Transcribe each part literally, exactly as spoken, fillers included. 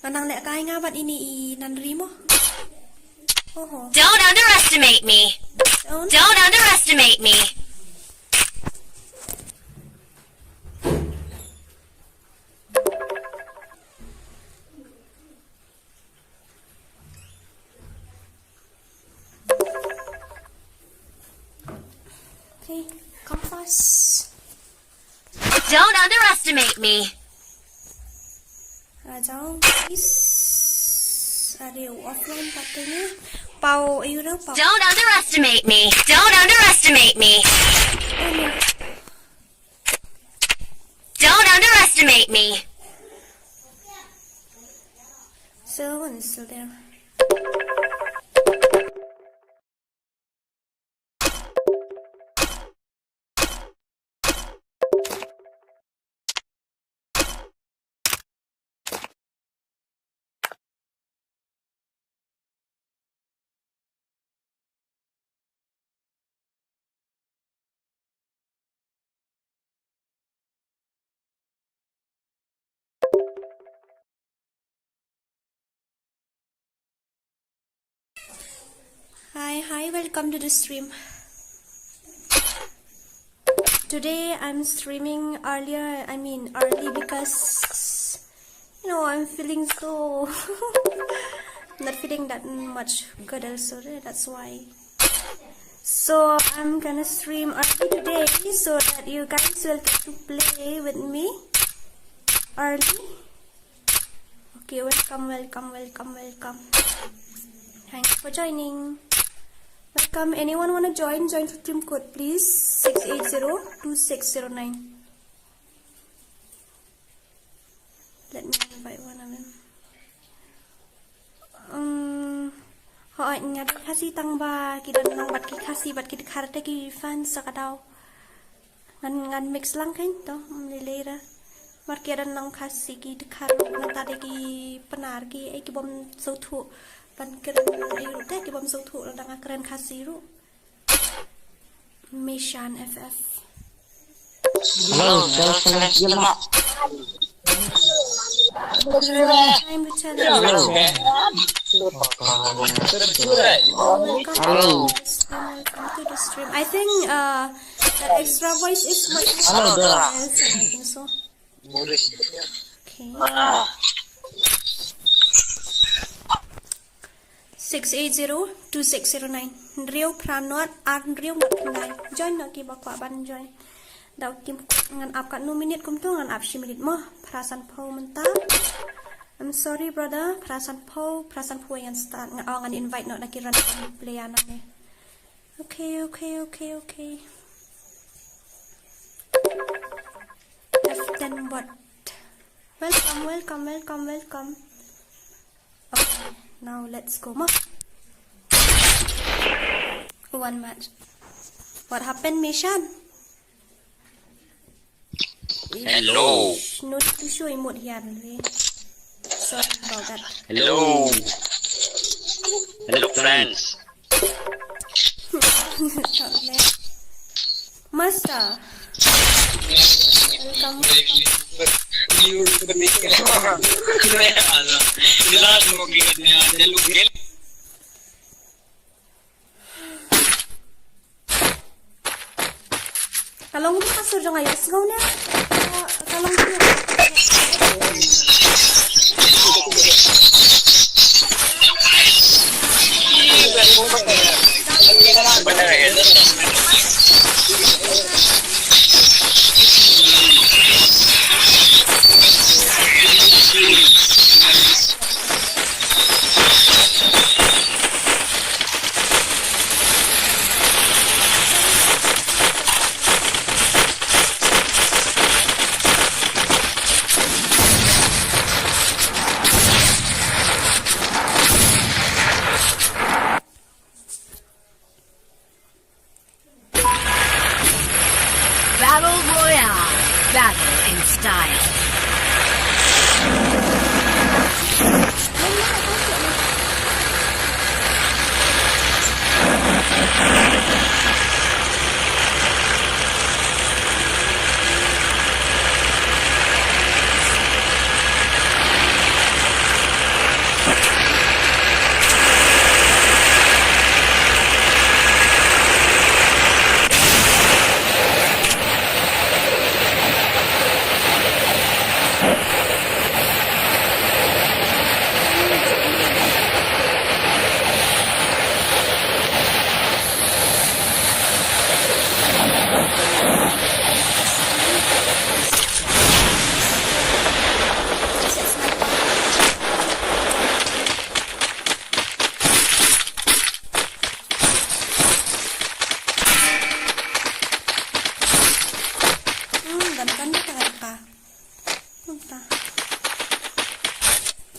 Nga nang lehkai nga bad ine i Nandri mo. Oho. Don't underestimate me. Don't. Don't underestimate me. Okay, come fast. Don't underestimate me. Rajang, please. Are you offline, Patanya? Pau, you know, Pau. Don't underestimate me. Don't underestimate me. Oh, no. Don't underestimate me. So, one is still there. Hi, hi, welcome to the stream. Today I'm streaming earlier, I mean early because, you know, I'm feeling so not feeling that much good also, right? That's why. So I'm gonna stream early today so that you guys will get to play with me early. Okay, welcome, welcome, welcome, welcome. Thanks for joining. Welcome. Anyone wanna join? Join through stream code, please. Six eight zero two six zero nine. Let me invite one of them. Um, hooid, nga dei Khasi tang ba ki don lang bad ki Khasi bad ki Dkhar te ki fans sa ka daw. Ngan, ngan mix lang kein to, mm, lei lei ra. Mar ki don lang Khasi ki Dkhar ruh, nangta dei ki Pnar ki, eh, ki bym sngewthuh ban kren, eh, ruh te ki bym sngewthuh lada nga kren Khasi ruh. Mishan F F. Hello, hello, hello. Time to tell you. Hello. Welcome, welcome to the stream. I think, uh, that extra voice is much more. Hello, Dora. Yes, I think so. Okay. Six eight zero two six zero nine. Hynriew phra nod ar hynriew nod khyndai. Join noh kiba kwah ban join. Da u Tim Cook ngan ap katno minit kumto, ngan ap shi minit mo. Phra sanphew mynta. I'm sorry, brother. Phra sanphew, phra sanphew ngan start, ngan, oh, ngan invite noh da ki random player nangne. Okay, okay, okay, okay. F ten bot. Welcome, welcome, welcome, welcome. Okay, now let's go mo. One match. What happened, Mishan? Hello. Ish, no need to show emote here, really. Sorry about that. Hello. Hello, friends. Master. Welcome. Ka long kumno ka sur jong nga, ïohsngew ne? Ka long kumno?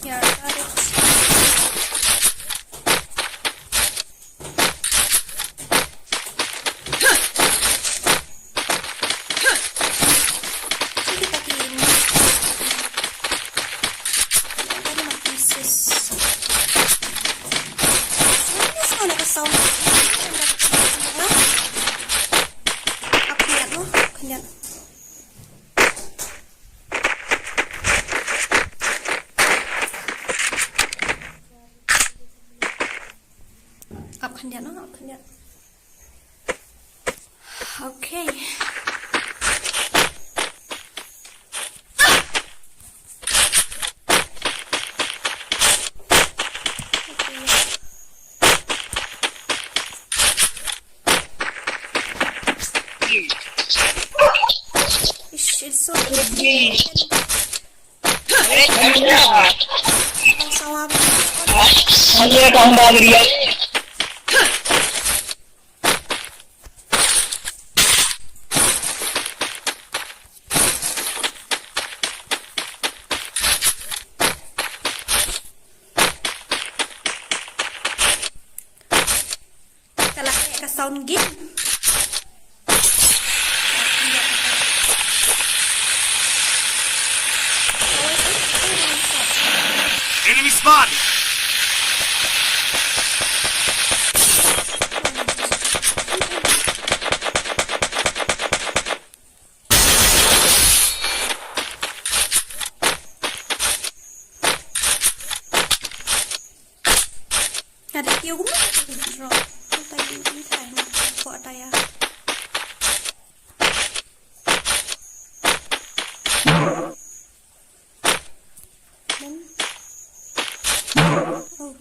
Here, got it. Sige, pati ini. Ano naman pieces? Ano na sa mga nakasound? Ang dapat sa mga. Ako yan, no? Ako yan. Up khyndiat noh, up khyndiat. Okay. Ish, it's so Ka la eh ka sound game. Enemy spotted. Ada kiew kumno? Drop. Ang tayo, ang tayo. Kuha tayo. Then, oh.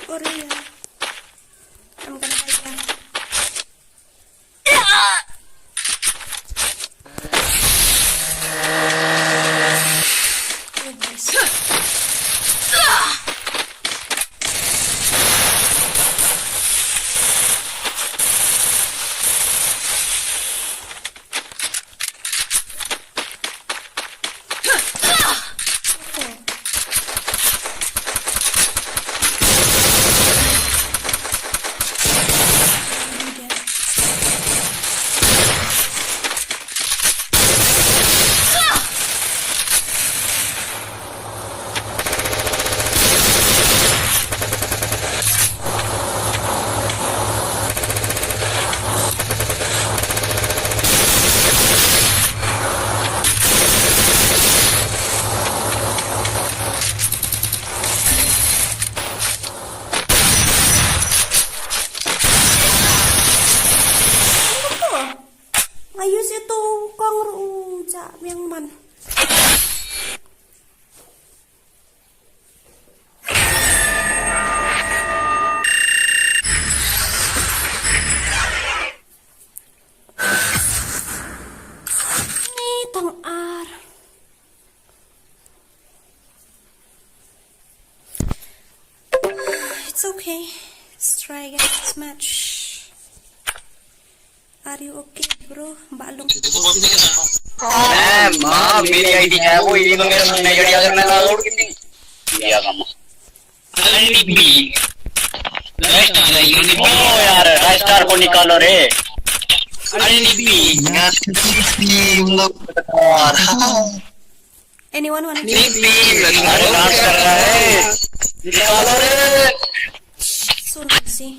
Korea. I'm gonna fight them. Ayu situ kong ru ja miang man. Ni tang ar. It's okay. Let's try again this match. Are you okay, bro? Balung. मैम, हाँ, मेरी आईडी है, वो ये तो मेरा, मेरी आईडी है, मैं डाउनलोड की थी। किया काम। अरे निब्बी। लाइव स्टार है, ये निब्बी। ओ यार, लाइव स्टार को निकालो रे। अरे निब्बी। यार, निब्बी, मतलब, यार, हाँ। Anyone wanna निब्बी, अरे डांस कर रहा है। निकालो रे। So noisy.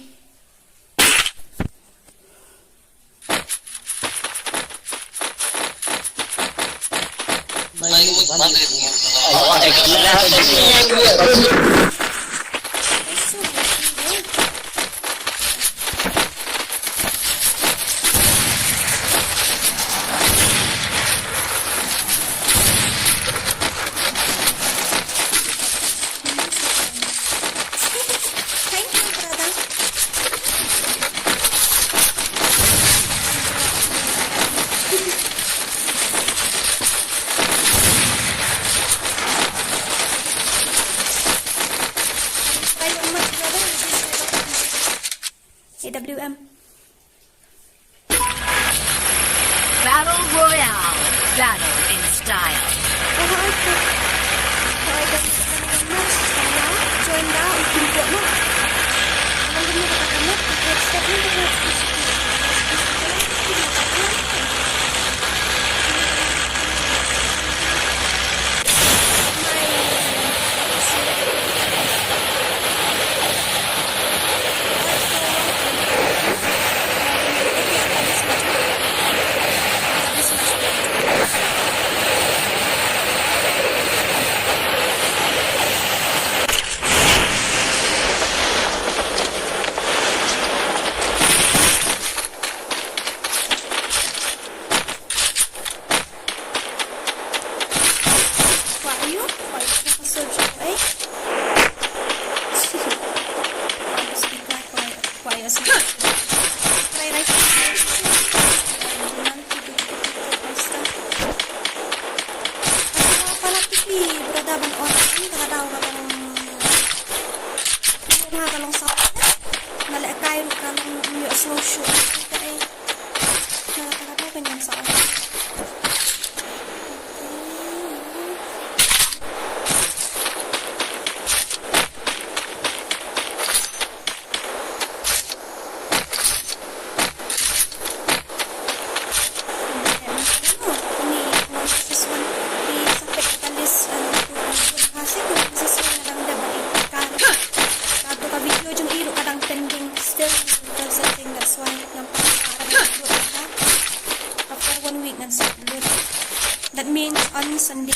On Sunday,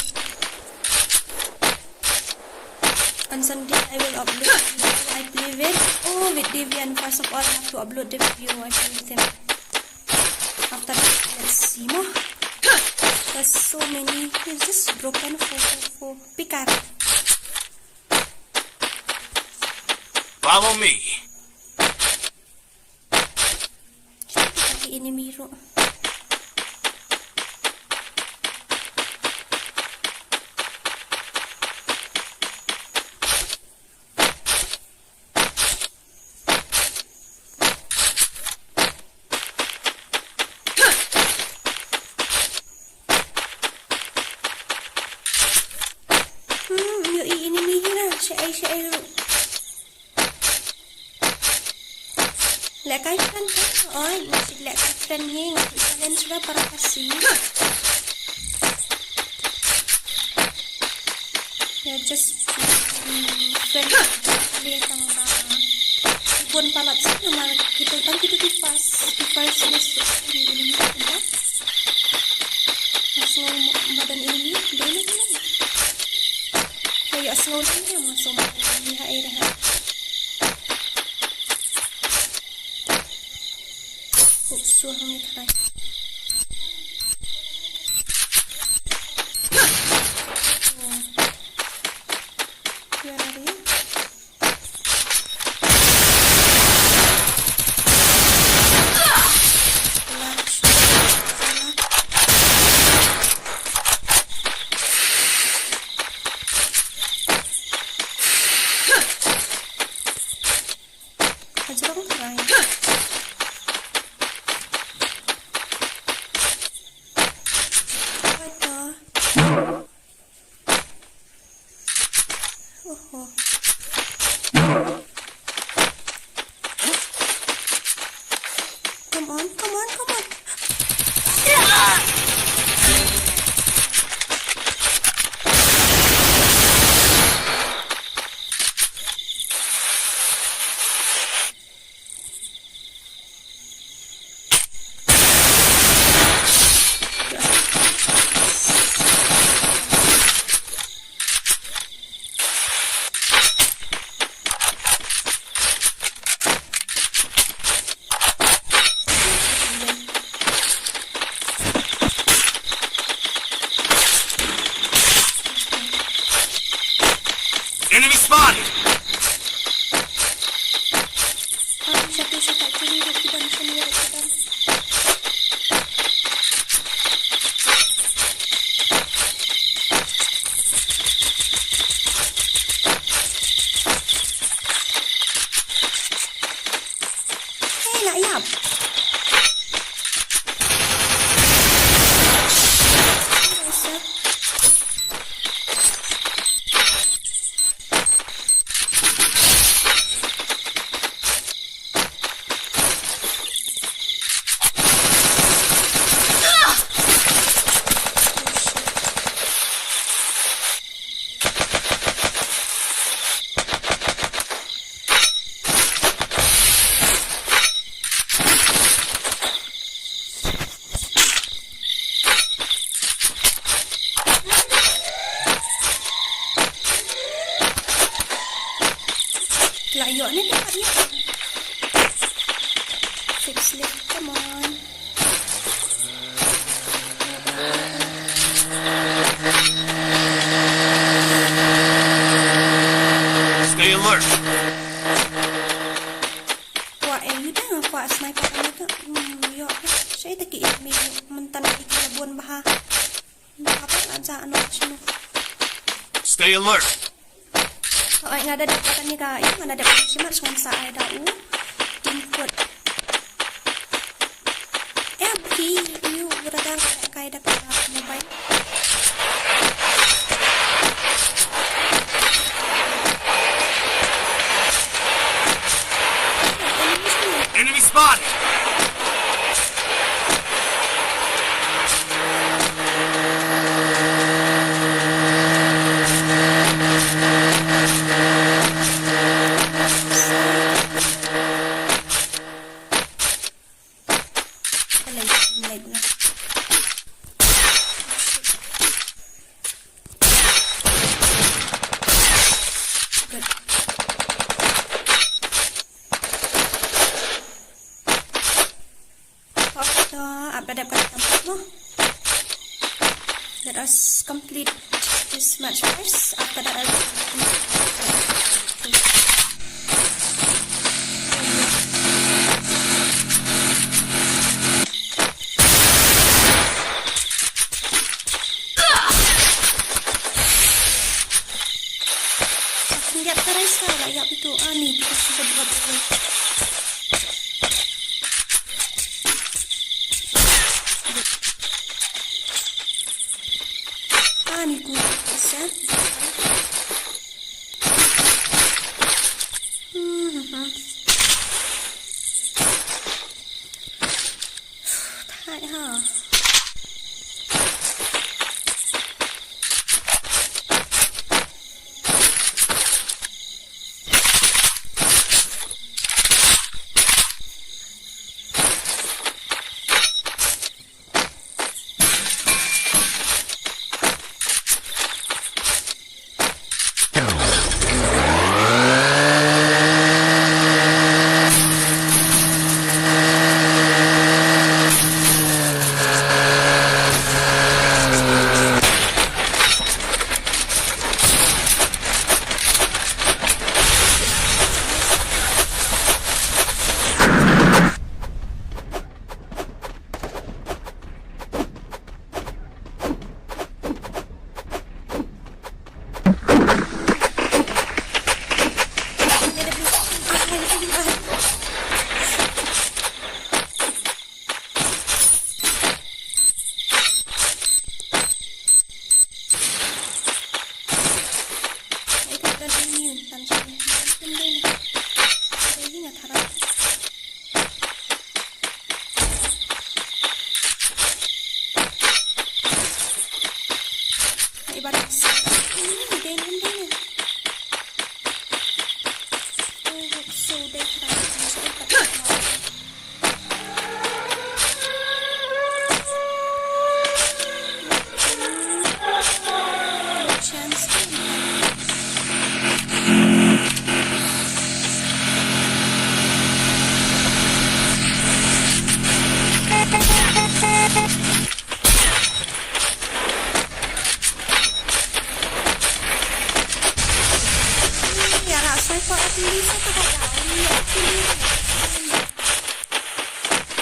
on Sunday I will upload the video I play with. Oh, with Devian. First of all, I have to upload the video I play with him. After that, let's see more. There's so many. It's just broken. Four, four, four. Pick up. Follow me. Kita enemy ruh. Hmm, ïohi enemy hi na, shaei shaei ruh. Lehkai friend ka, oi, nga shu lehkai friend hi, nga shu challenge ba para Khasi. Ya, just, mm, friend, leh tang ba. Bun palat sih, namar kita tang kita di first, di first list, ini, ini, ini, ini. Mas mau madan ini, dia ini, ini. Kayo asngaw lang niya, masuk ni ha ira ha. Kuk suah ni khai. Oh. Where are you? Hajrong try. What the? Oho. Come on, come on, come on. Enemy spotted! Hey, la ïap. La ïoh ne, la ïoh. Six left, come on. Stay alert. Kwah, eh, yu dang kwah sniper ka ïa ka. Hmm, ïoh. Shaei te ki enemy mynta ki la bun bha. Mynta pat la jah noh shano. Stay alert. Oi, nga da dep kane ka, ïa, nga da dep kane ka shimat sngewbha sa ai da u. Input. Eh, phi, ïa, u da dang kai da ka mobile. Enemy spotted! Late, late na. Dep ka tempat mo. Let us complete this match first. After that, I'll Aku lihat terus lah, lah, ya, itu ani kita sudah buat. Ani ku bisa. Hmm. Thai ha.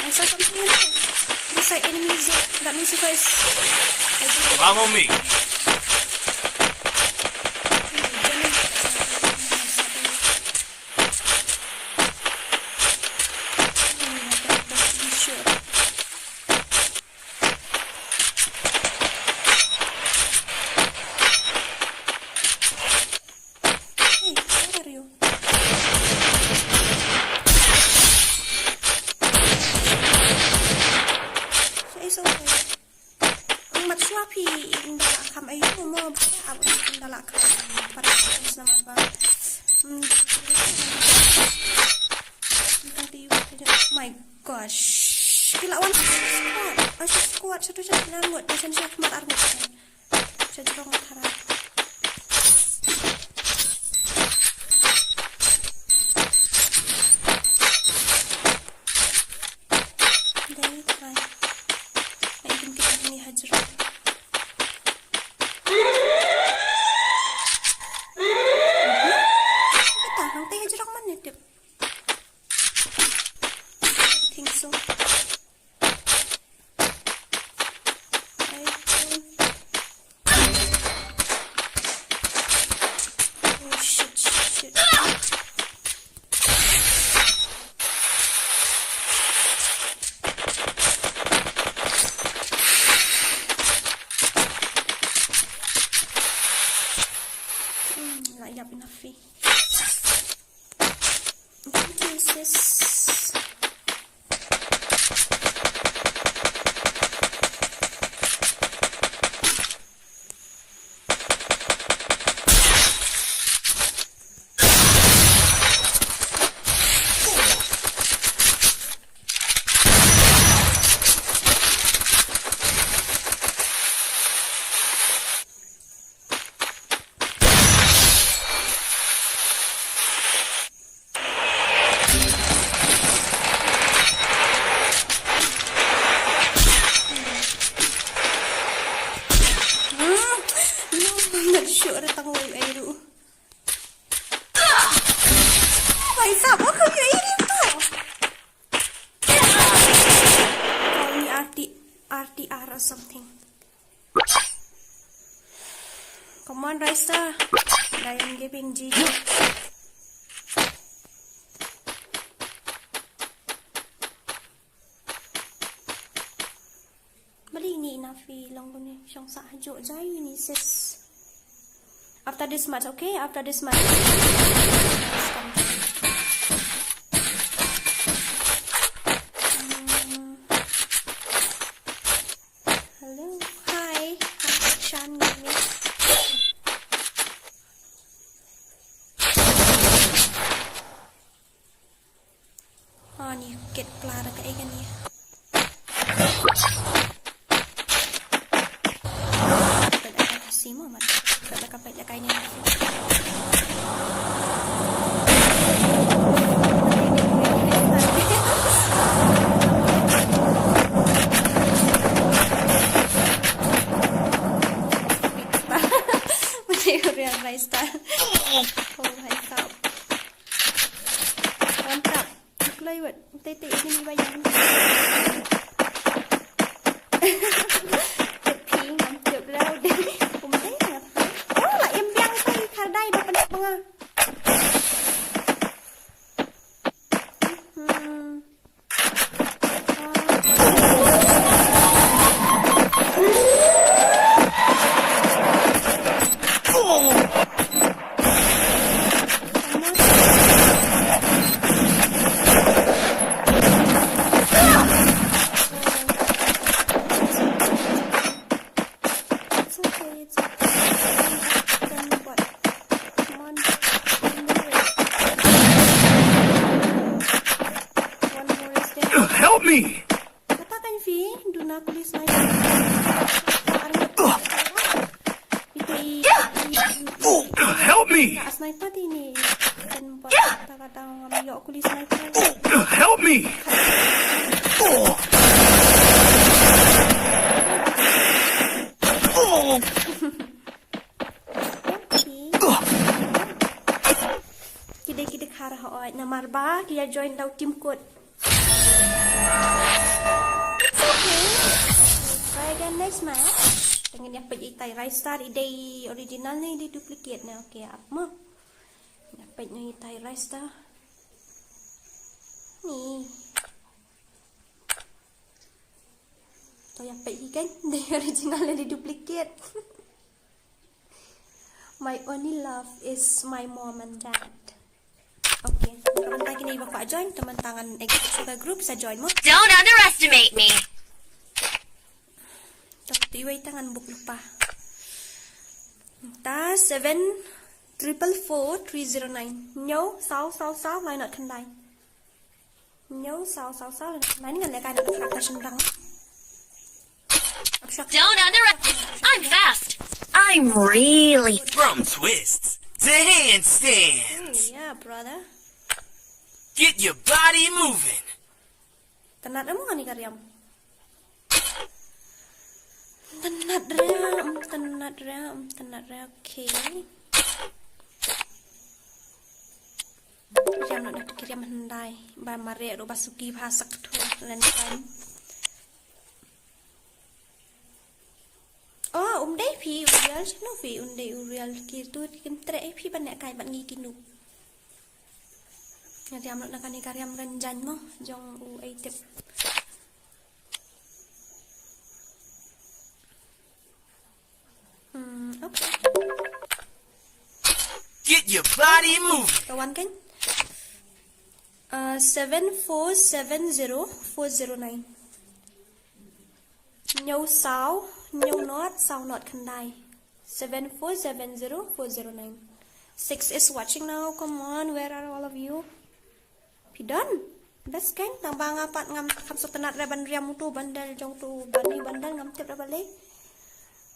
I saw something in there. Looks like enemies. That means you guys. Follow me. Hey, where are you? Sa ïoh sa ïoh. Mat shuwa phi, ynda la kham aïu mo, ynda la kham para namar ba. Hmm. My gosh. Ki la wan squad. Ai squad satu sha ngut, sha sha khmat ar ngut. Sha jrong thara. Dei thara. Ai bin kita ni ha jrong. Kita hangta ha jrong man ne tip. Think so. I don't. Oh shit, shit, shit. Hmm, la ïap enough. Thank you, sis. I am giving G G. Bali ni ina phi long kuni shong sa hajuk jai ni sis. After this match, okay? After this match. Mm. Hello. Hi. Hi, Chan Gaming. Oh, ni kit pla da kaei kane. Peit da ka si mo mat. Peit da ka, peit da kaei ni. Mesti real lifestyle. Oh, hai sap. Mantap. Kloi wat. Tete ini bayang. Tapi ngam tiup lau deh. Kumte ngat. Oh, la im biang sai khardai ba penak bunga. Hmm. It's okay, it's okay. Then what? Come on, one more. One more is there. Help me! Kata kan phi, duna kuli sniper. Itu i. Help me! Sniper ti ni. Kan buat kata-kata ngam ïoh kuli sniper. Help me! Ki dei ki dei khar ha oi namar ba ki ïa join da u team kot. It's okay. Try again next match. Te ngin ïa peit ita i Rai Star i dei original ne i dei duplicate ne. Okay, ap mo. Ïa peit ne ita i Rai Star. Ni. To ïa peit hi kan, dei original ne dei duplicate. My only love is my mom and dad. Okay, mynta kine ba kwah join, to mynta ngan exit shuwa ka group sa join mo. Don't underestimate me. To iwei ta ngan book lypa. Ta seven triple four three zero nine. Hynñiew saw saw saw lai nod khyndai. Hynñiew saw saw saw lai nod khyndai. Ngan leh kai na ka shynrang. Don't underestimate. I'm fast. I'm really from twists to handstands. Ooh, yeah, brother. Get your body moving. Tynat em kane ka riam. Tynat riam, tynat riam, tynat riam. Okay. Riam na ki riam hyndai. Ba mareh ruh ba suki ba sak thu len time. Oh, um dei phi u real, shano phi um dei u real ki tu ki kyntreh phi ban ïa kai bad ngi ki noob. Nga riam lut na kane ka riam ranjan mo jong u ei tip. Hmm, okay. Get your body moving. Ka wan kan? Uh, seven four seven zero four zero nine. Hynñiew saw, hynñiew nod, saw nod khyndai. Seven four seven zero four zero nine. Six is watching now. Come on, where are all of you? Phi don? Best kan? Tang ba nga pat ngam kham sngewtynnat re ban riam utu bundle jong tu bani bundle ngam tip re balei.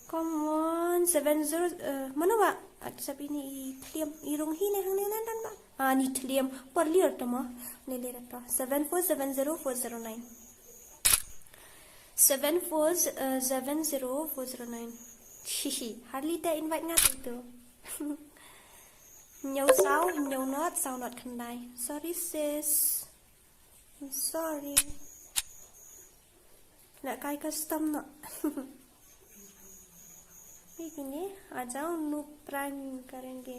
Come on, seven zero, eh, mano ba? At sabi ni i thliam, i rung hi ne hangne nan dan ba? Ah, ni thliam, por lir to mo. Ne lir to. Seven four seven zero four zero nine. Seven four seven zero four zero nine. Hihi, hardly te invite nga tu. Hynñiew saw, hynñiew nod, saw nod khyndai. Sorry sis. I'm sorry. Leh kai custom noh. Hi kine, आ जाओ noob prime करेंगे.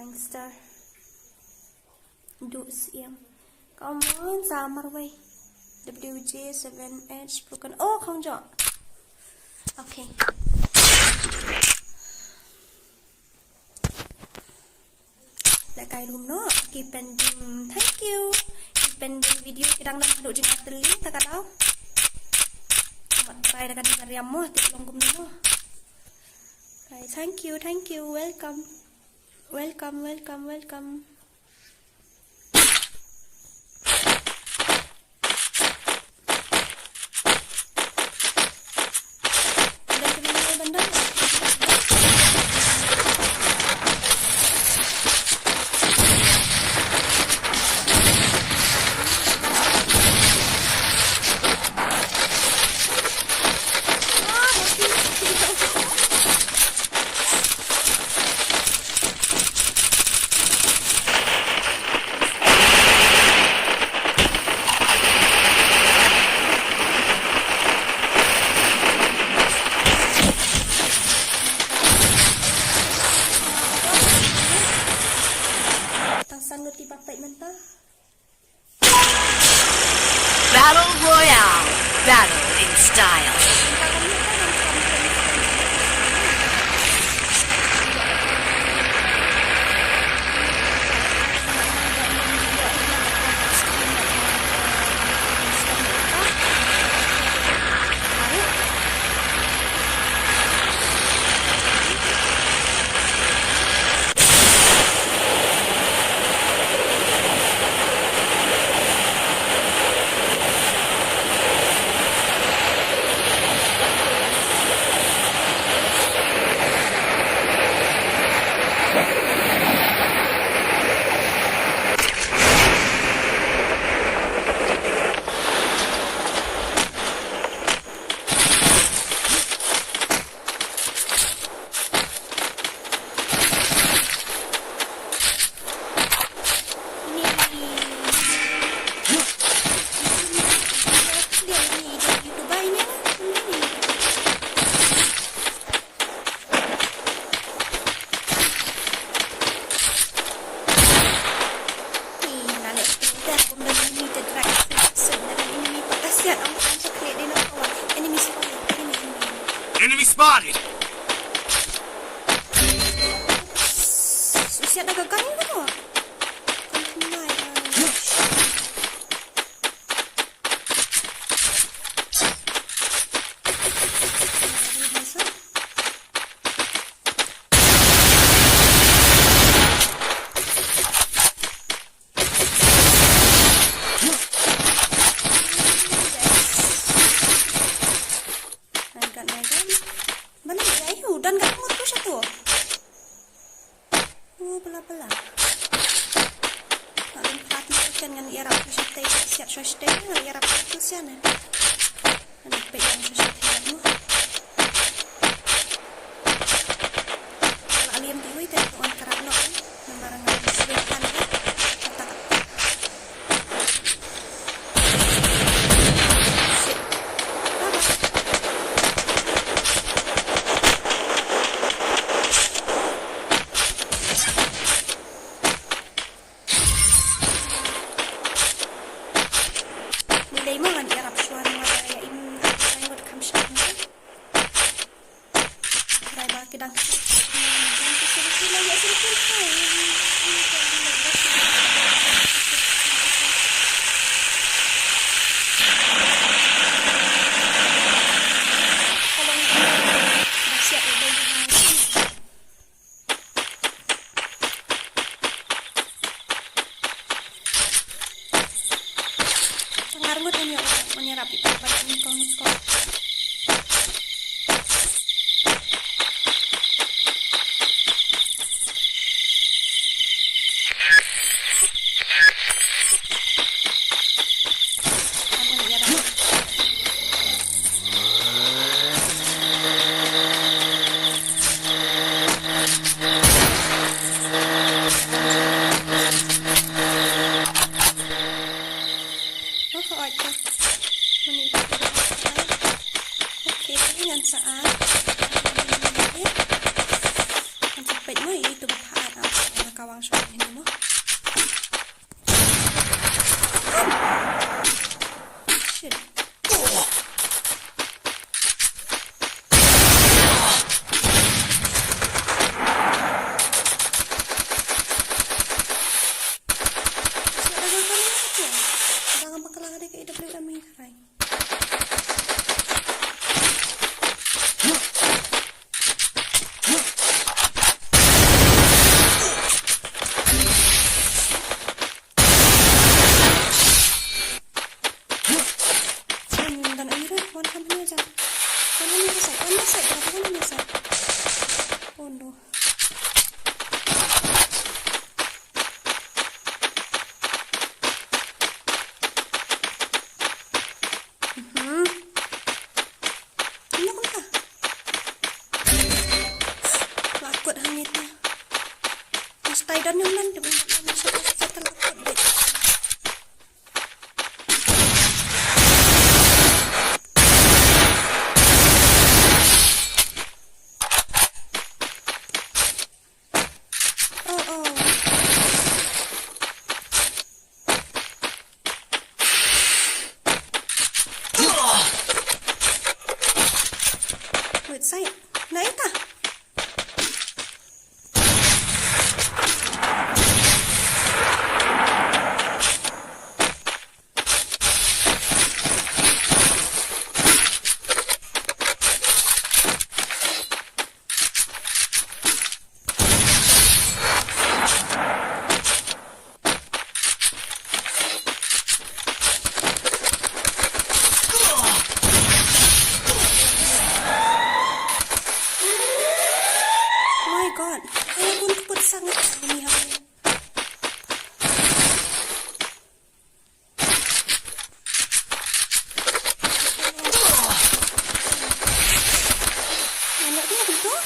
Gangster. Duh siang. Come on, sa marwei. W J seven H broken. Oh, khong jo. Okay. Lehkai room noh. Ki pending. Thank you. Ki pending video ki dang dang haduh jingkateli ta ka daw. Mat pai da ka ding ka riam mo, tip long kumno mo. Kai, thank you, thank you. Welcome. Welcome, welcome, welcome. Tang san ngut ki ba peit mynta. Battle Royale. Battle in style. Enemy spotted! Siat, ada gagang tu. Nagan, nagan. Bana ya, ayu, don ka ngut tu satu. Oh, bala, bala. Ngan party second ngan ïarap tu satu, siat satu, ngan ïarap tu siat, eh. Ngan peit yang tu satu, eh. Bala liam tu, wei, tak tu, ngan kerap nok, eh. Nambar ngan siap kan, eh. Katak, katak. Nilai mo ngan ïarap shuwa namar ïa im, ïa im wat kham shah. Ngar ngut ngan ïoh, ngan ïarap ïa ka ba nyngkong nyngkong. Ngan ïarap. Oh, okay. Mani ka. Okay, ngan sa ar. Ngan sa peit mo ïa itu ba pha ar. Kawang shot ini mo. Shit. Oh no. Mhm. Ano ka ba? Lakot hangita. Mas tayo dan yung nandun. Ano siya? Sa talakot. Oh, oh. Wait, say, naita. My God. Ay, kun kupot sang ini hari. Anak dia betul.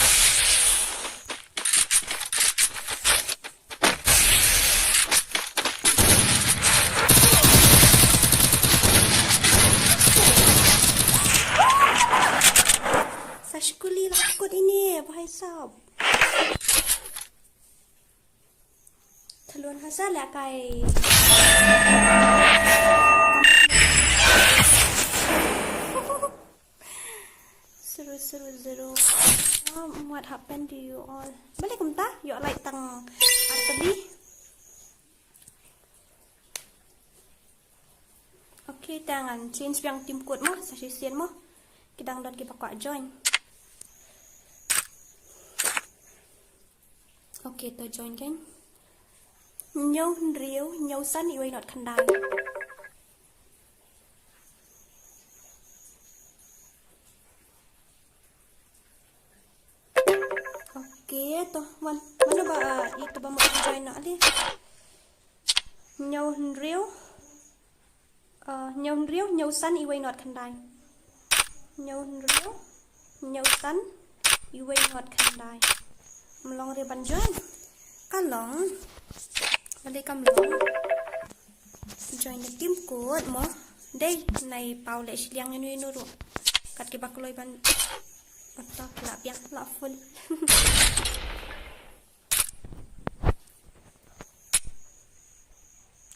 Sa shkuli lakot ini, bahai sab. Thalun hasa la kai. Zero, zero, zero. Um, what happened to you all? Balik kumta, yo like tang artadi. Okay, te ngan change biang team code mo, sa shisien mo. Ki dang don kiba kwah join. Okay, to join kein. Hynñiew hynriew, hynñiew san, iwei not khyndai. Okay, to, wan. Mano ba, ah, ito ba mo join na ali? Hynñiew hynriew. Ah, hynñiew hynriew, hynñiew san, iwei not khyndai. Hynñiew hynriew, hynñiew san, iwei not khyndai. Ym long re ban join. Ka long. Balei kam long? Join the team code mo. Dei, nai paw leh shiliang ïano ïano ruh. Kat kiba kloi ban. Oto, la biang, la full.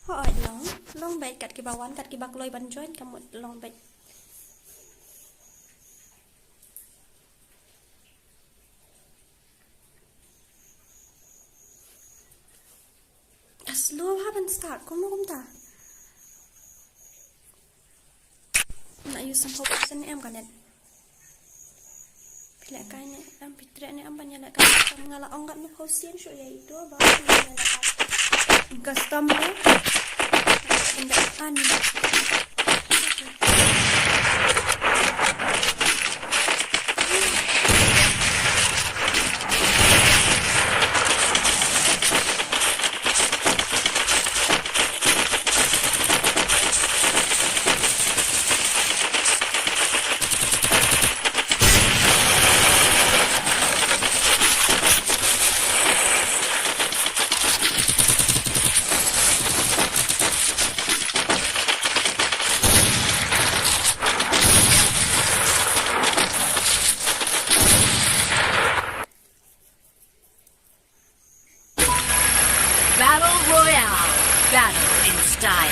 Hooid, long, long beit kat kiba wan, kat kiba kloi ban join, ka mut long beit. Ka slow ha ban start, kumno kumta. Nga use somehow person em ka net. Phi leh kai ne em, phi treh ne em ban ïaleh kai custom, nga la ong katno phew sien shuh ïa ito ba phi ïaleh kai custom ne. Ban da an. die.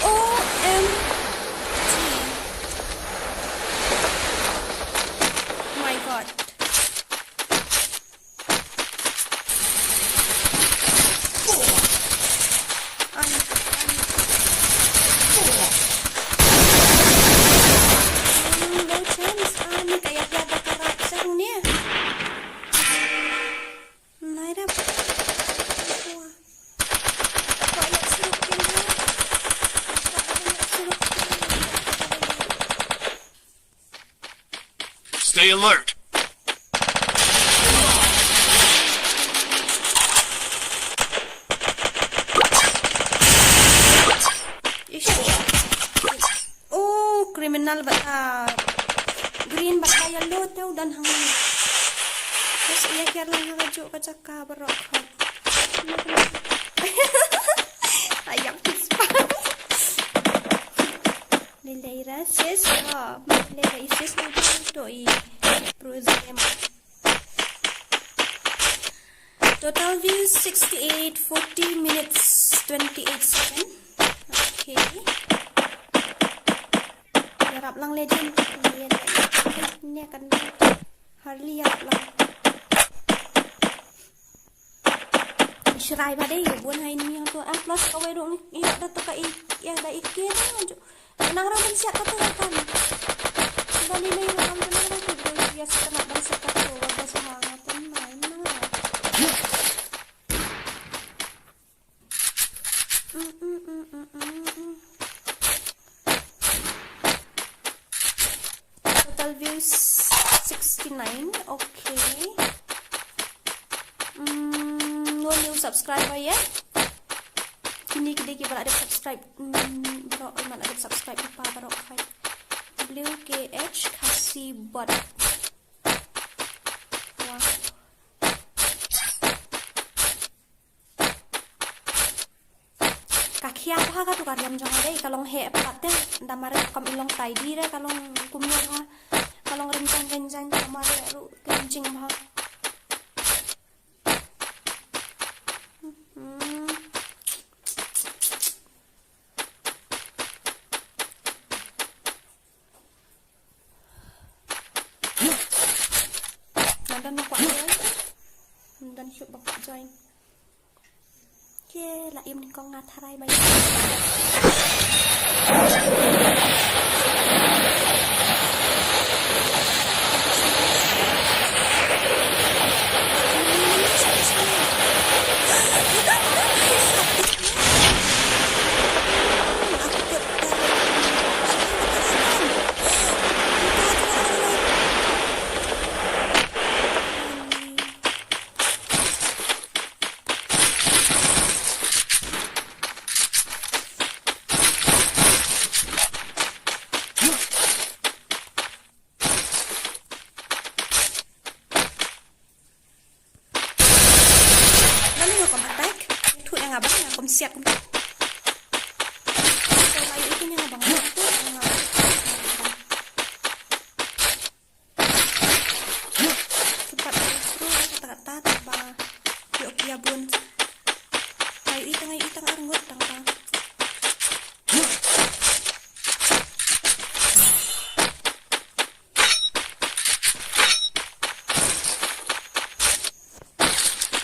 O M G. My God. Ani, ani. Hmm, no chance. Ani, ka ïa ïa da ka rai sa hung ne. Nai da. Wah. Wah, ïa suruk kin ha. Wah, ïa suruk kin. Stay alert. Ish. Oh, criminal bad, ah, green bad yellow te u don hangne. Terus ïa kiar lang ha ka juk ka jaka baroh. Ayam kispan. Lelei ra sis, oh, lelei ra i sis na to i pros game. Total views sixty-eight, forty minutes, twenty-eight second. Okay. Ïarap lang legend. Ïa, ïa, ïa, ïa, kan. Harli ïarap lang. Shrai ba dei, bun hai ni to. Ah, plus kawei dong ni, ïa da to ka i, ïa da i ke na ju. Nang ram ban siap ka to kan. Ba ni nei ram ban siap ka to, ba ba siap ka to, ba ba siap ka to, nang ram. Mm, mm, mm, mm, mm, mm. Total views sixty-nine. Okay. Mm, no new subscriber yet. Kini ki dei kiba la dep subscribe. Mm, baroh, eh, la dep subscribe pa baroh khai. W K H Khasi bot. Wah. Ka khia bha katu ka riam jong nga dei, ka long heh pat te, da mar kam i long tidy re, ka long kumno bha, ka long rynjang rynjang, da mar ruh ka jing bha. Hmm. Nga don ba kwah join. Nga don shuh ba kwah join. Ke la im nyngkong nga tharai ba ïa. Mano nga kum attack? Thu ïa nga ba nga kum siat kum. Ko lai itu ïa nga ba nga thu ïa nga ba. Kipat through kata kata tang ba. Ïoh ki ïa bun. Ngai i tang ngai i tang arngut tang ba.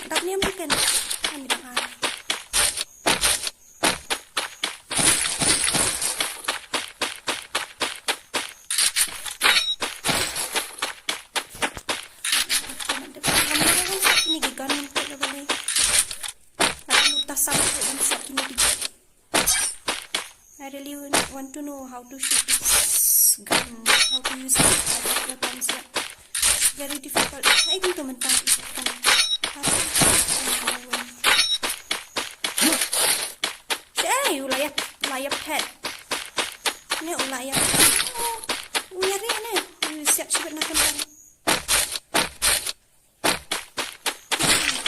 Dap niam chicken. Ani dang ai. Ini gigan untuk apa ni? Nak lutas sama tu insert ini dikit. I really want, want to know how to shoot this gun, how to use this type of weapons. Yeah. It's very difficult. Ai, kito mentang ito kan. Parang, ano, ano, ano.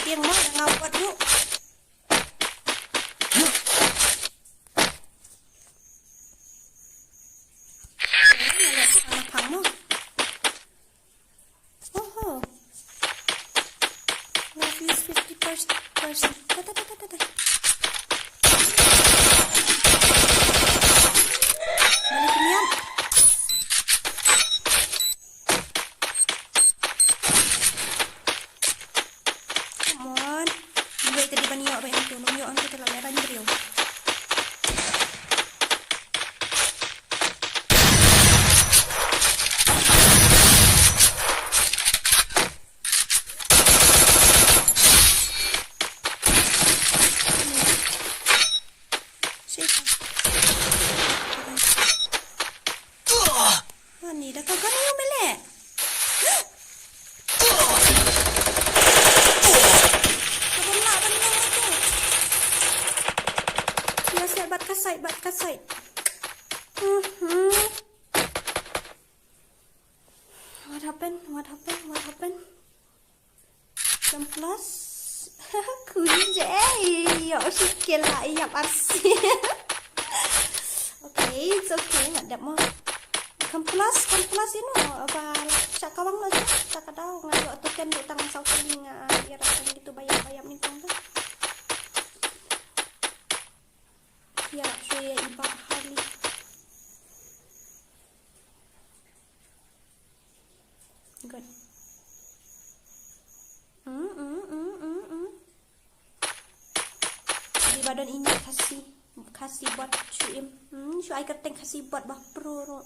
Tiang mo, nga wat ruh. Nga leh sa nga phang mo. Oho. Nga fuse fifty percent. Ta, ta, ta, ta, ta, ta. Balik niat. Come on. Wei tadi ban ïoh ba ïa tu, nong ïoh ante te la leh ban briew. Shit. Ani da ka gun ïa u me leh. Ka bym lah ban long ïa tu. Ïa sait bad ka sait, bad ka sait. Mhm. What happened? What happened? What happened? Kam plus. Kuy je. Yo, shikela ïap arsi. Okay, it's okay. Ngat dep mo. Kam plus, kam plus, you know. Ba sha kawang lo je. Sha ka daw nga ïoh token ruh tang saw kali nga ïarap tang kitu ba ïap, ba ïap nyngkong tu. Ïarap shuwa ïa i Bah Harley. Good. Mm, mm, mm, mm, mm. Dei ba don ine Khasi, Khasi bot shu im. Hmm, shu ai kyrteng Khasi bot ba pro ruh.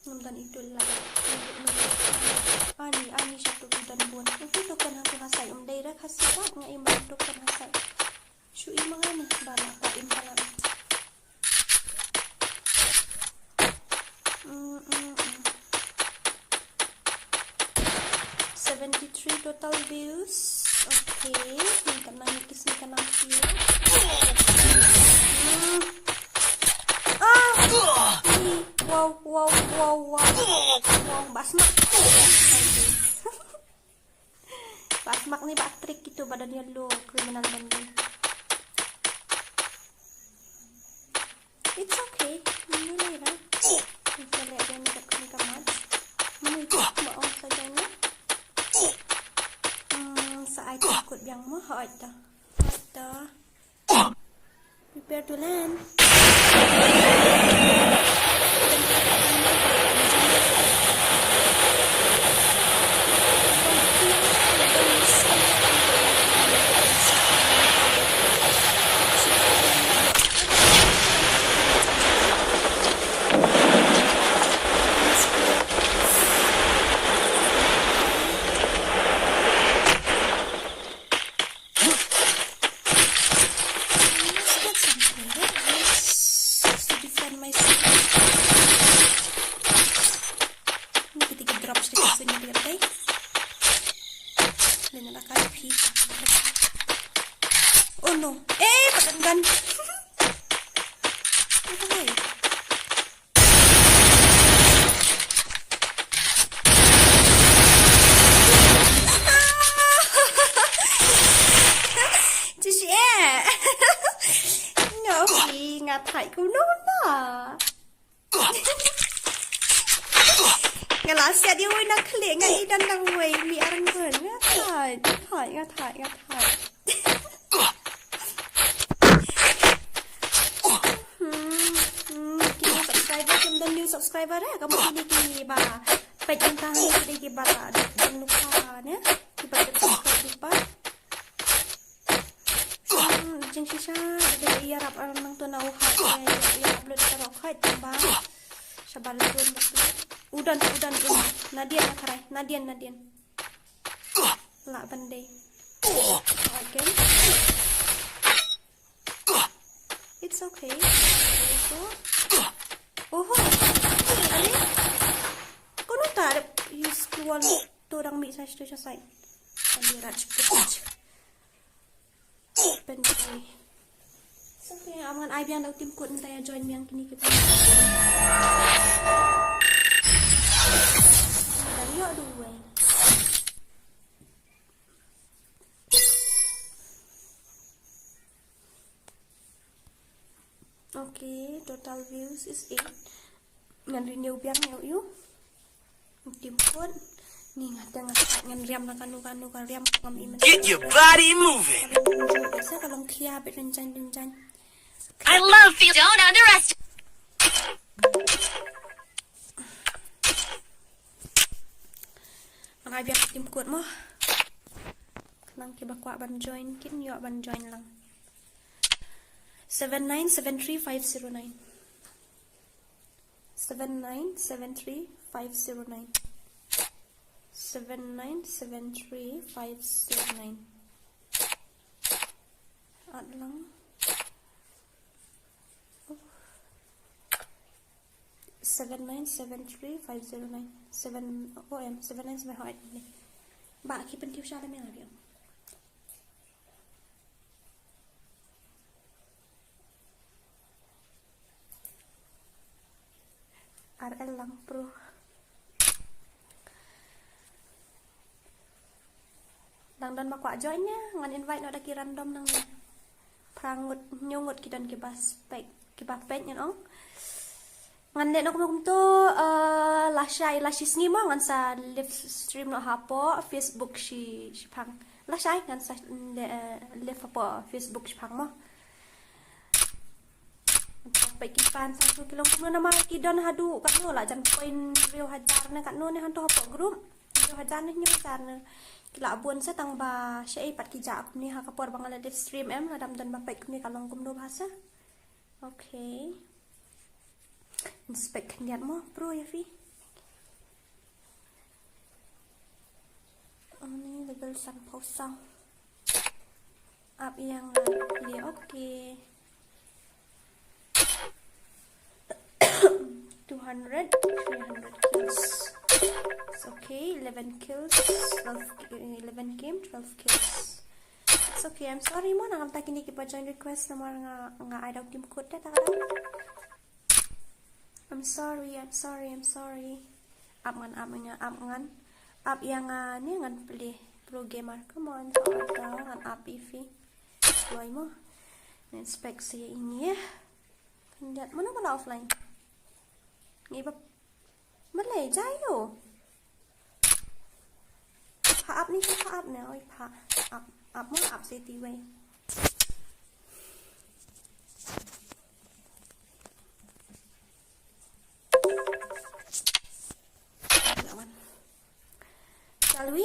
Ngam don itu la. Ani, ani sha tu ki don bun. Itu token hangtu ha sait, um dei ra Khasi bot nga im token ha sait. Shu im nga ni ba la pa im palat. Mm, mm, mm. Seventy-three total views. Okay, ni ka nang ni kis ni ka nang view. Mm. Ah! Wow, wow, wow, wow. Wow, ba smak. Ba smak ni ba trick kitu ba don yellow criminal ban dei. It's okay. Ni lai ra. Ni ka leh dei ni ka, ni ka mat. Ni ka ba ong sa jong ni. Hmm, sa ai ta kut biang mo, ha ai ta. Ha ai ta. Prepare to land. Let's get something, eh? Let's, let's defend myself. Ni kita ki drop sini, sini kita, eh? Lena la kai phi. Oh no. Eh, pakan gun. Apa hai? Just yeah. No, phi nga thait kumno ba. Nga la siat ïa wei na khlieh nga i dan dang wei mi arang bun. Nga thait, nga thait, nga thait, nga thait. Hmm, hmm, ki new subscriber, kim don new subscriber, eh, ka mut kine ki ba peit mynta ha kine ki ba la dang nukha ne, ki ba dang subscribe ki ba. Hmm, jingshisha, da ïarap ar nangto na u hait, eh, ïa upload ka rok hait, ba. Shabar zone ba tu. Udan, udan, udan. Nadien na karai, nadien, nadien. Lah ban dei. Again. It's okay. Oho. Are? Kono ta ada use keluar tu orang mix satu selesai. Kami raj kut. Open key. So, okay, am ngan ai biang da u team code mynta ïa join biang kine kita. Dang ïoh duwai. Okay, total views is eight. Ngan renew biang ïa u. Team code. Ni nga teng nga ngan riam na kanu kanu ka riam ngam iman. Get your body moving. Sa ka long khia bet ren jan ren jan. I love you. Don't underestimate. Ngan ai biang team code mo. Khnang kiba kwah ban join kin ïoh ban join lang. Seven nine seven three five zero nine. Seven nine seven three five zero nine. Seven nine seven three five zero nine. At lang. Seven nine seven three five zero nine. Seven, oh, em, seven nine seven, oh, em. Ba ki pyntip sha la me la biang. R L lang pro. Dang don ba kwah join ne, ngan invite noh da ki random nangne. Phra ngut, hynñiew ngut ki don kiba spek, kiba peit ngan ong. Ngan leh noh kumno kumto, eh, lashai, la shi sngi mo ngan sa live stream noh hapoh Facebook shi, shiphang. Lashai ngan sa, eh, live hapoh Facebook shiphang mo. Peit ki fan sa ki long kumno namar ki don haduh katno la jan point hynriew hajar ne katno ne hangto hapoh group. Hynriew hajar ne hynñiew hajar ne. Ki la bun sa tang ba shaei pat ki jah kumne ha ka por ba nga la live stream em, lada ym don ba peit kumne ka long kumno ba sa. Okay. Inspect khyndiat mo pro ïa phi. Ani level sanphew saw. Ap ïa nga plie, okay. Two hundred, three hundred kills. It's okay, eleven kills, twelve, eleven game, twelve kills. It's okay, I'm sorry mo, na ngam ta kine kiba join request namar nga, nga ai da u team code te ta ka dang. I'm sorry, I'm sorry, I'm sorry. Ap ngan, ap ngan, ap ngan. Ap ïa nga ne ngan plie. Pro gamer, come on, sa ap ngan ap ïa phi. Loi mo. Ngan inspect sa ïa ini ïa. Khyndiat, mano ba la offline? Ngi ba. Malay, jayo. Pha ap ni, pha ap ni, oi pha ap, ap mo ap sa iti wei. Lawan. Shall we?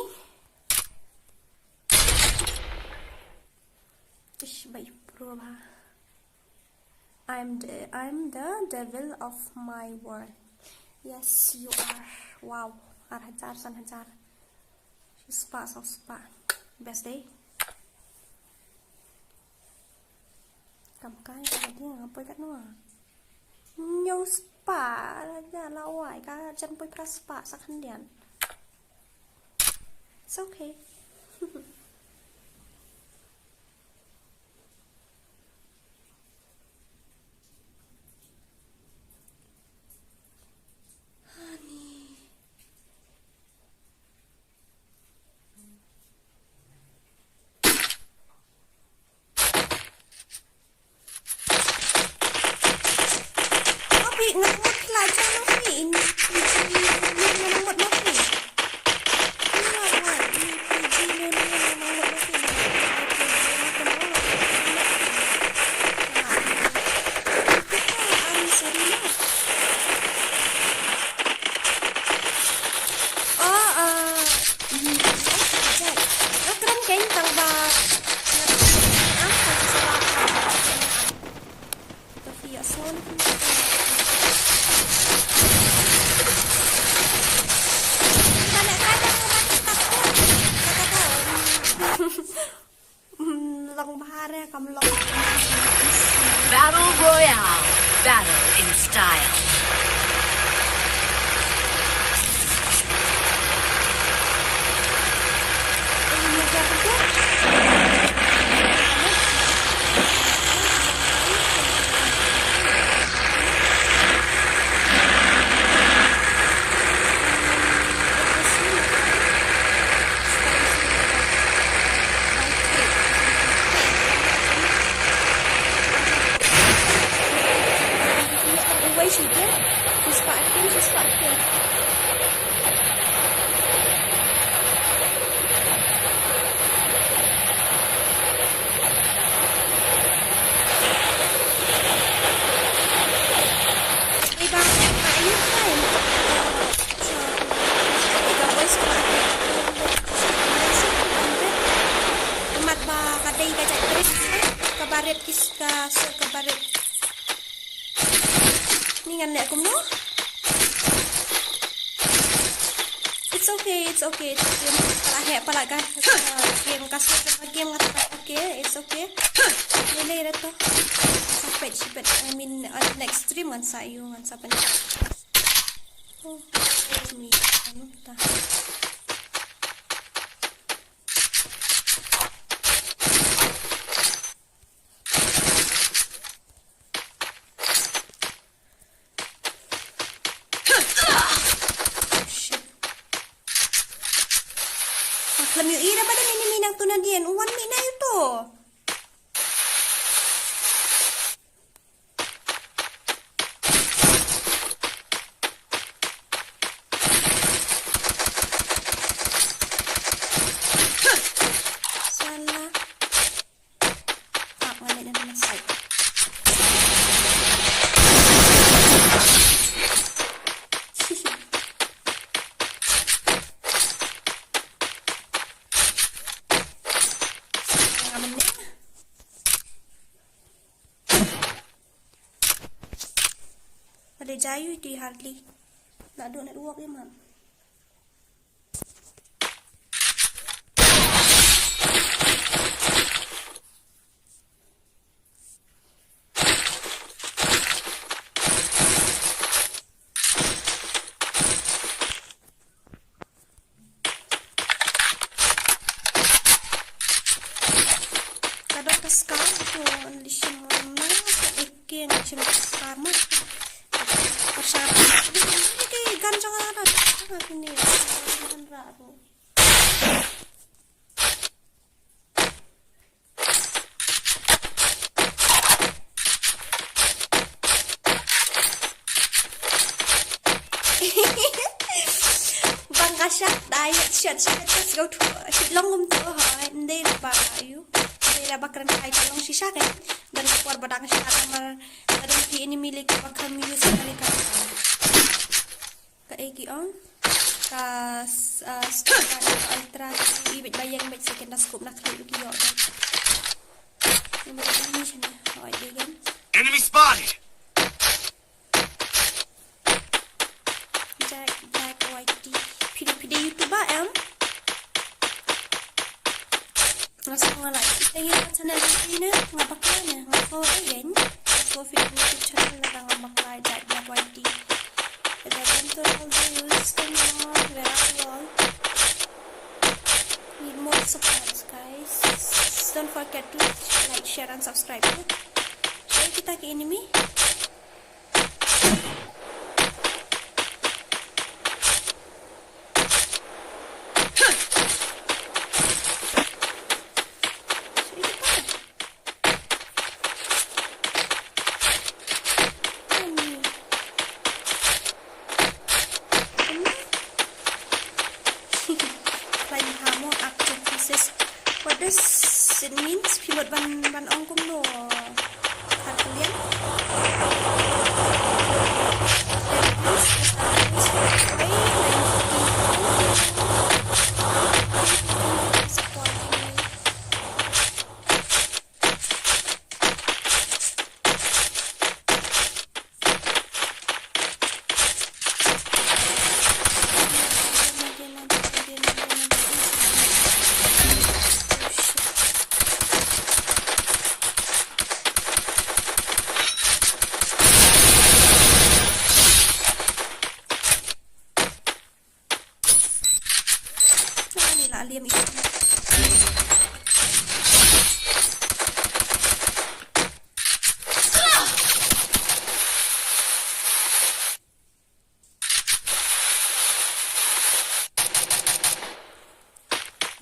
Ish, bai pro ba. I'm the, I'm the devil of my world. Yes, you are. Wow. Ar hajar, san hajar. Spah, saw spah. Best day. Kam kai, ka dei nga poi kat noh. Hynñiew spah, la ja la wai, ka jan poi phra spah sa khyndiat. It's okay. Honey. Oh, ah, mm, okay. Nga kren kein tang ba nga kren kein, ah, ka jingsawa ka. Ka fi ya son. Ka leh ka dang man ka ta. Ka ta. Mm, long bha re kam long. Battle Royale. Battle in style. Mat ba ka dei ka jait trip ka barit kis ka sur ka barit. Ni ngan leh kumno? It's okay, it's okay, it's okay. Pala he, pala ga. Game ka sur ka game nga ta okay, it's okay. Ni leh reto. Sa pet si pet. I mean, uh, next stream ngan sa ïoh ngan sa pen. Oh, me. Anu ta. Shit. Mak lem ïohi da ba don enemy nangtu nadien. U wan mih na ïa uto. Salah. Ah, balik dari mana side. Setengah menit. Ada jayu itu hardly. Nak duk network dia, Mak. Ka don ka scar to unleash him on na ka ikin chim ka scar mo. Ka scar. Ki gan jong nga da. Nga kini. Gan ra ru. Bang ka shah dai shet shet shet go to shit long um to ha ndei la ba yu ndei la ba kren kai ka long shisha kan dan por ba dang shah mar dan ki enemy le ki ba kam use ka le ka ka e ki ong ka s- ah, star ka ultra ki bit ba yang bit second da scope na klik ki yo ni ma ni shana oi dei gan Enemy spotted! Jack Black Y T. Pide pide YouTuber em. Nga sa nga like. Thank you for channel ni na. Nga bakla na. Nga follow again. Nga follow fit YouTube channel na nga bakla Jack Black Y T. But I want to all the viewers. Come on. Where are you all? Need more supports, guys. Don't forget to like, share and subscribe. Share kita ke enemy. Climb hamo active thesis. What does it mean? Phi mut ban ban ong kumno? Katulian. Ani la liam i.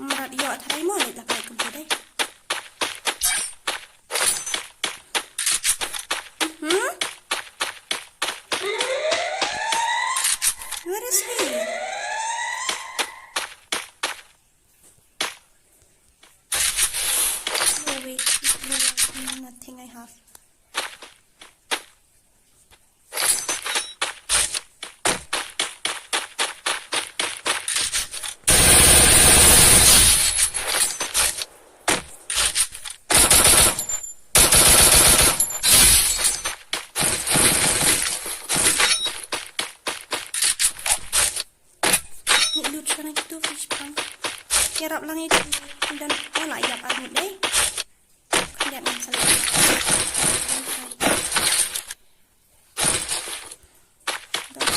Mrad ïoh tharai mo leh la kai kum dei. Hmm? Where is he? No, wait, no, nothing I have. Ngi lut shana kitu fish pang. Ïarap lang ïa ki dan, oh, la ïap arngut dei. Khyndiat ngan sa leh. Dan,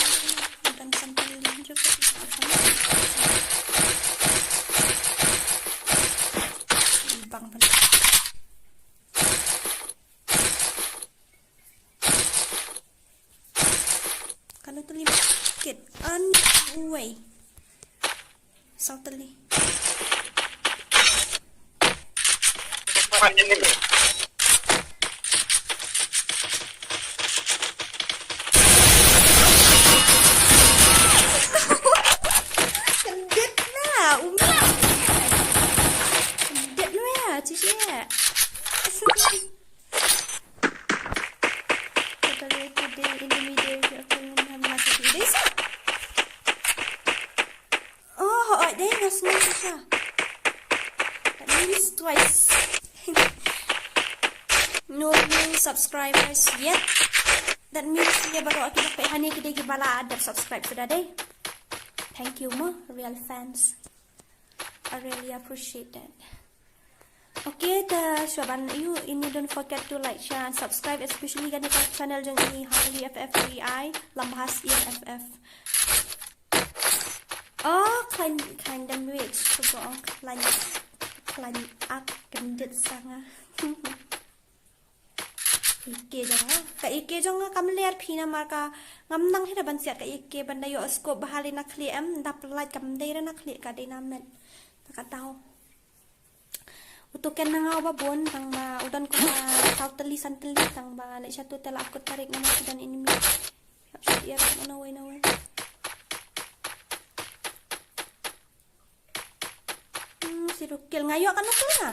dan sampai lima jam. Bang, bang. Kano tylli kit an uwei. Saw tylli. Kyndit na, um. Kyndit na, ci ci. Total today in the middle of the room, have massive days. Oh, oh, dei nga sngew shisha. That means twice. No new subscribers yet. That means ngi baroh kiba peit hangne ki dei kiba la dep subscribe suda dei. Thank you mo, real fans. I really appreciate that. Okay, ta shuwa ban ïa u, ini don't forget to like, share and subscribe, especially kane ka channel jong i, Hungry F F T I, Lambahas Ian F F. Oh, khlaiñ, khlaiñ dem wit, shuwa ong khlaiñ, khlaiñ ak kyndit sa nga. Ike jong nga. Ka ike jong nga kam ler phi namar ka ngam nang hi da ban siat ka ike ban da ïoh scope bha lei na khlieh em, da pynlait kam dei re na khlieh ka dei na met. Ta ka daw. U token na nga uba bun tang ba u don kumba saw tylli san tylli tang ba leit sha tu te la kut tarik namar ki don enemy. Hap shu ïa ram na wei na wei. Hmm, si rukil nga ïoh kano kill nga.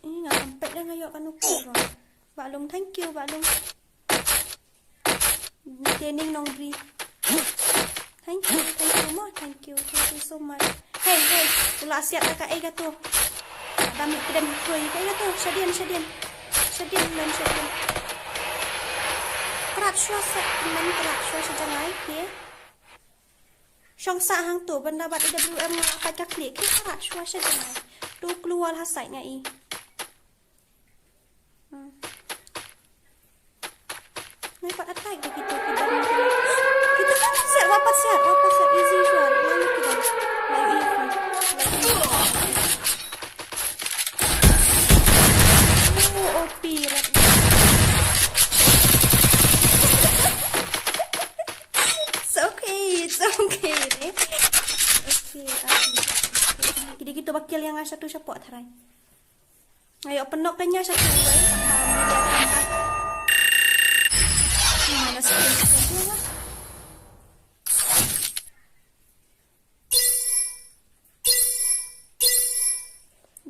Ih, nga kam peit nga ïoh kano kill ba. Ba Lung, thank you, ba Lung. Training nong bri. Thank you, thank you mo, thank you, thank you so much. Hey, hey, u la siat ka ei ka tu. Dami kedem tu, ka ei ka tu, shadien, shadien. Shadien, men, shadien. Krat shwa sa, men, krat shwa sha jangai, okay. Shong sa hang tu, benda bat A W M nga pat ka klik, krat shwa sha jangai. Tu keluar ha side nga i. Hmm. Nai pat attack deh kita, kita. Kita kan siap, wapat siap, wapat siap, easy siap. Lalu kita. Lalu easy. Oh, O P, right. It's okay, it's okay, eh. Okay, okay. Kita, kita bakal yang asa tu siapa tharai. Ayo, penok kenya satu, wei. Mana satu, satu lah.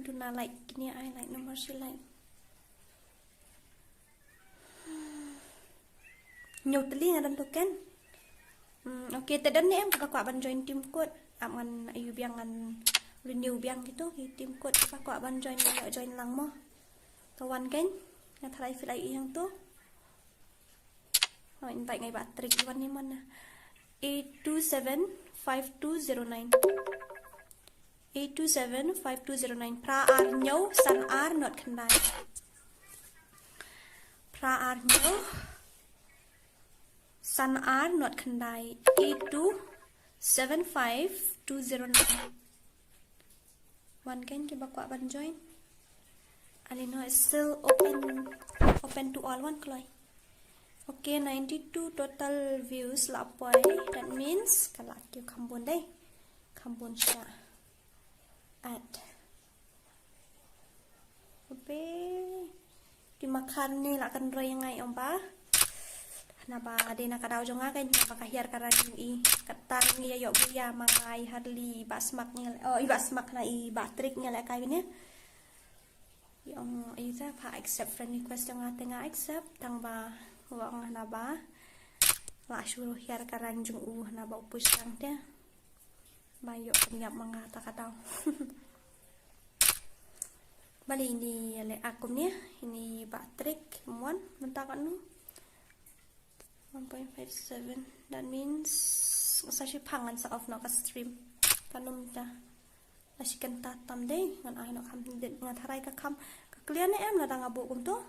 Duna like, kini ai like, nomor si like. Ñiew tylli nga don token. Hmm, okay, te don ne em kiba kwah ban join team code. Ap ngan ïa biang ngan renew biang gitu ki team code kiba kwah ban join, ïa join lang mo. Ka wan kein nga tharai fill ai ïa hangto. Oh, invite ngai ba trick wan ni mana. Eight two seven five two zero nine. Eight two seven five two zero nine. Phra ar ñiew san ar not khyndai. Phra ar ñiew san ar not khyndai. Eight two seven five two zero nine. Wan kein kiba kwah ban join. Ale no, it's still open, open to all, wan kloi. Okay, ninety-two total views la poi. That means ka la kiew kham bun dei. Kham bun sha. Add. Ope. Di makan ni la kan roi ngai ong ba. Naba dei na ka daw jong nga ka, naba ka hiar ka rang jong i. Kata ngi ïa ïoh buya ma nga, i Harley, i Bah Smak ngi, oh, i Bah Smak na i Bah Trick ngi leh kai bine. Ïong i te pha accept friend request jong nga te nga accept, tang ba u ong naba la shu hiar ka rang jong u naba u push rang te. Ba ïoh pynïap ma nga ta ka daw. Bali ini leh akum ni, ini Bah Trick mon mynta ka nu. One point five seven. That means sa shi phang ngan sa off noh ka stream. Panum ta. La shi kynta tam dei ngan ai noh kham dit nga tharai ka kham. Ka clear ne em lada nga buh kumto?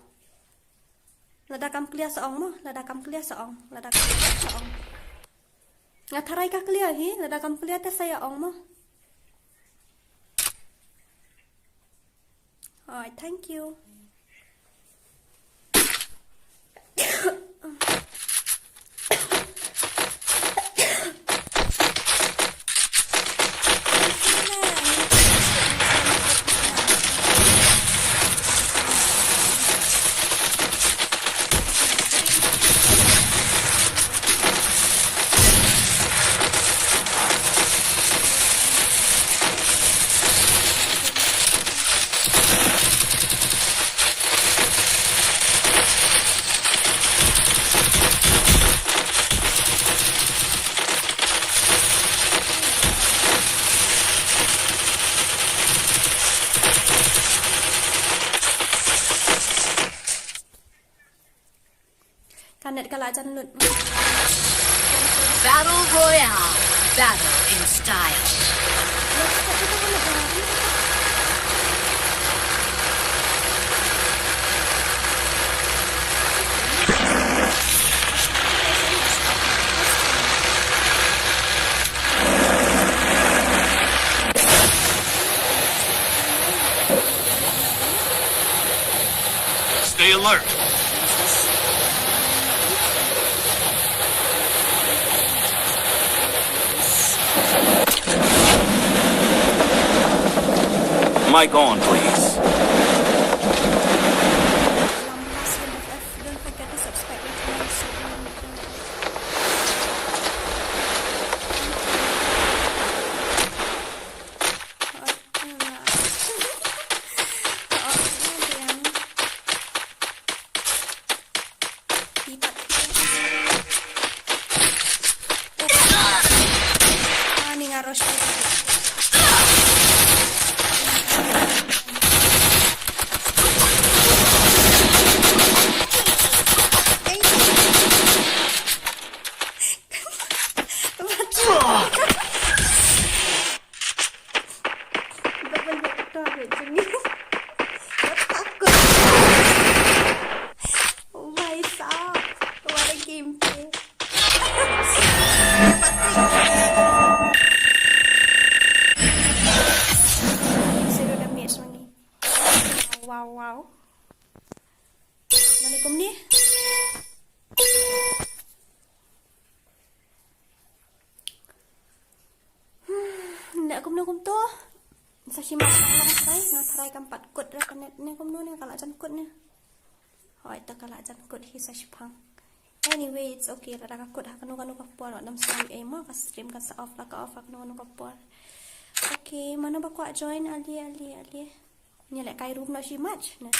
Lada kam clear sa ong mo, lada kam clear sa ong, lada kam clear sa ong. Nga tharai ka clear hi, lada kam clear te sa ïa ong mo. Alright, thank you. Ka net ka la jan lut. Battle Royale. Battle in style. Stay alert. Mic on, please. Don't forget to subscribe my channel so you Double victory jong ngi. What happened? Oh my God. What a gameplay. Zero damage jong ngi. Wow, wow. Mane kumne? Hmm, ne kumno kumto? Sa shi mat ka long trai, nga trai kam pat kut ra ka net ne kumno ne ka la jan kut ne. Hoi ta ka la jan kut hi sa shi phang. Anyway, it's okay, lada ka kut ha kano kano ka por, wat dam sngewsih ei mo, ka stream kan sa off la ka off ha kano kano ka por. Okay, mano ba kwah join, ali, ali, ali. Ngi leh kai room noh shi mat ne.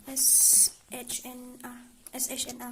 S H N A, S H N A.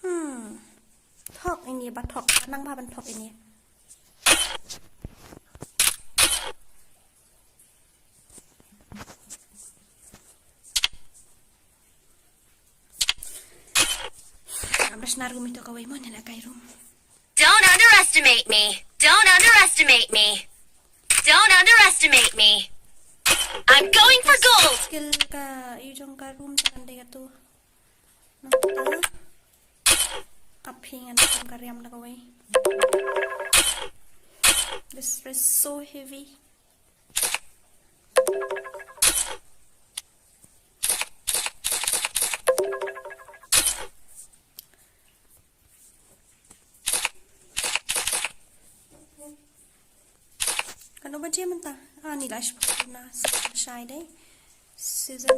Hmm. Thok ini ba thok, nang ba ban thok ini. Am snar gumi to kawai mo ne la kai room. Don't underestimate me. Don't underestimate me. Don't underestimate me. I'm going for gold. Skill ka ïu jong ka room sa kan dei ka tu. Nangta ap hi ngan kam ka riam da kawei. This is so heavy. Kano ba jia mynta? Ah, ni la shiphew na shai dei. Season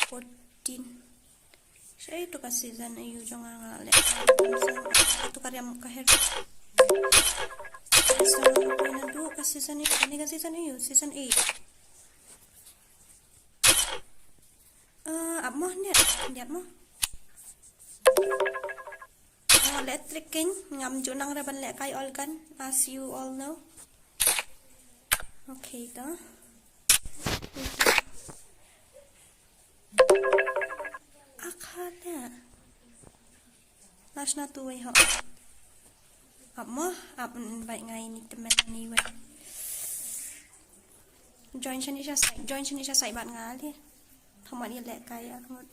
fourteen. Shai tu ka season ayu jong nga nga leh. Tu ka riam ka her. Season na du ka season ayu, ni ka season ayu, season eight. Ah, ap mo, niat, niat mo. Oh, electric king, ngam ju nang re ban leh kai organ, as you all know. Okay, to. Akha ne. Last na tu wei ho. Ap mo, ap invite ngai ni temen ni wei. Join shane sha site, join shane sha site bad nga le. Thamat ïa leh kai ïa ka mut.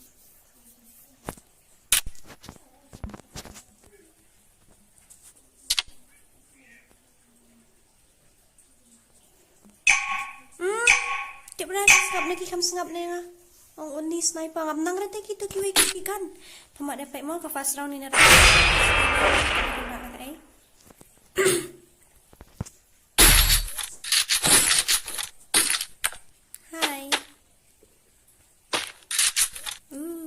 Hmm, tip re, sngap ne ki kham sngap ne nga. Ong uni sniper ngam nang re te kito kiwei ki ki gun. Thamat dei peit mo ka first round ni na. Hi. Ooh.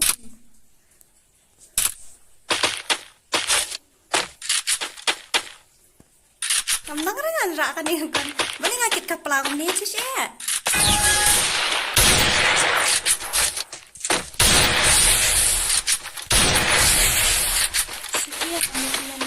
Ngam nang re ngan rah kane ka gun. Balei nga kit ka pla kumne shisha. Shisha, ngam nang.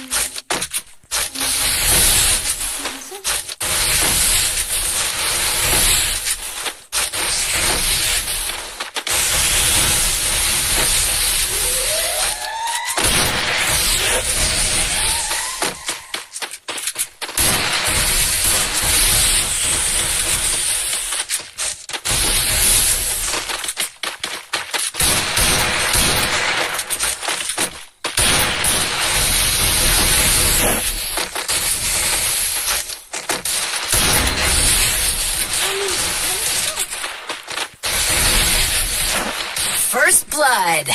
First blood.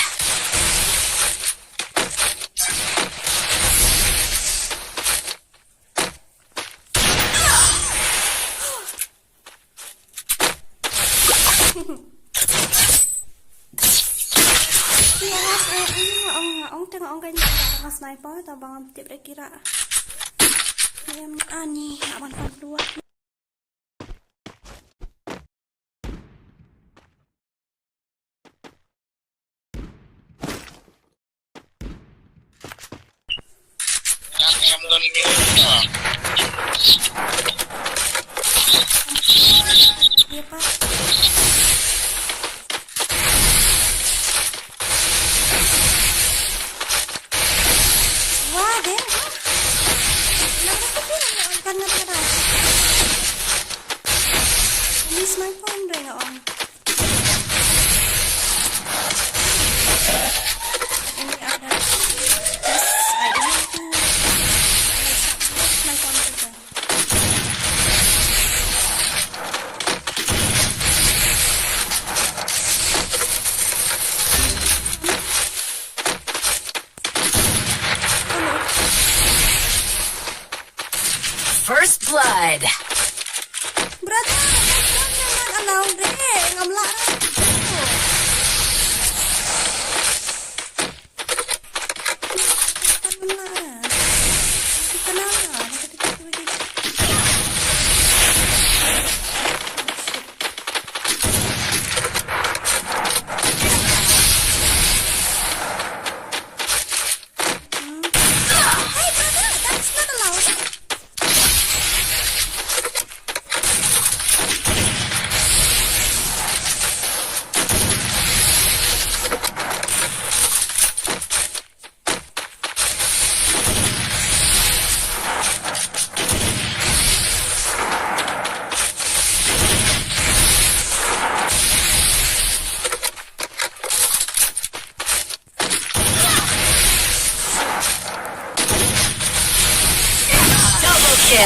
Ong, ong, ong, ong, ong, sniper, ta bang tip da kira. Em, ani, abang pang dua. Wah, deh. Kenapa sih? Kan nggak pernah. Miss my phone deh, ya, Om. Ini ada. Yes, I don't know. My phone juga. First blood. Brother, not allowed eh. Ngam lah. Ngam lah. Ngam lah. kill.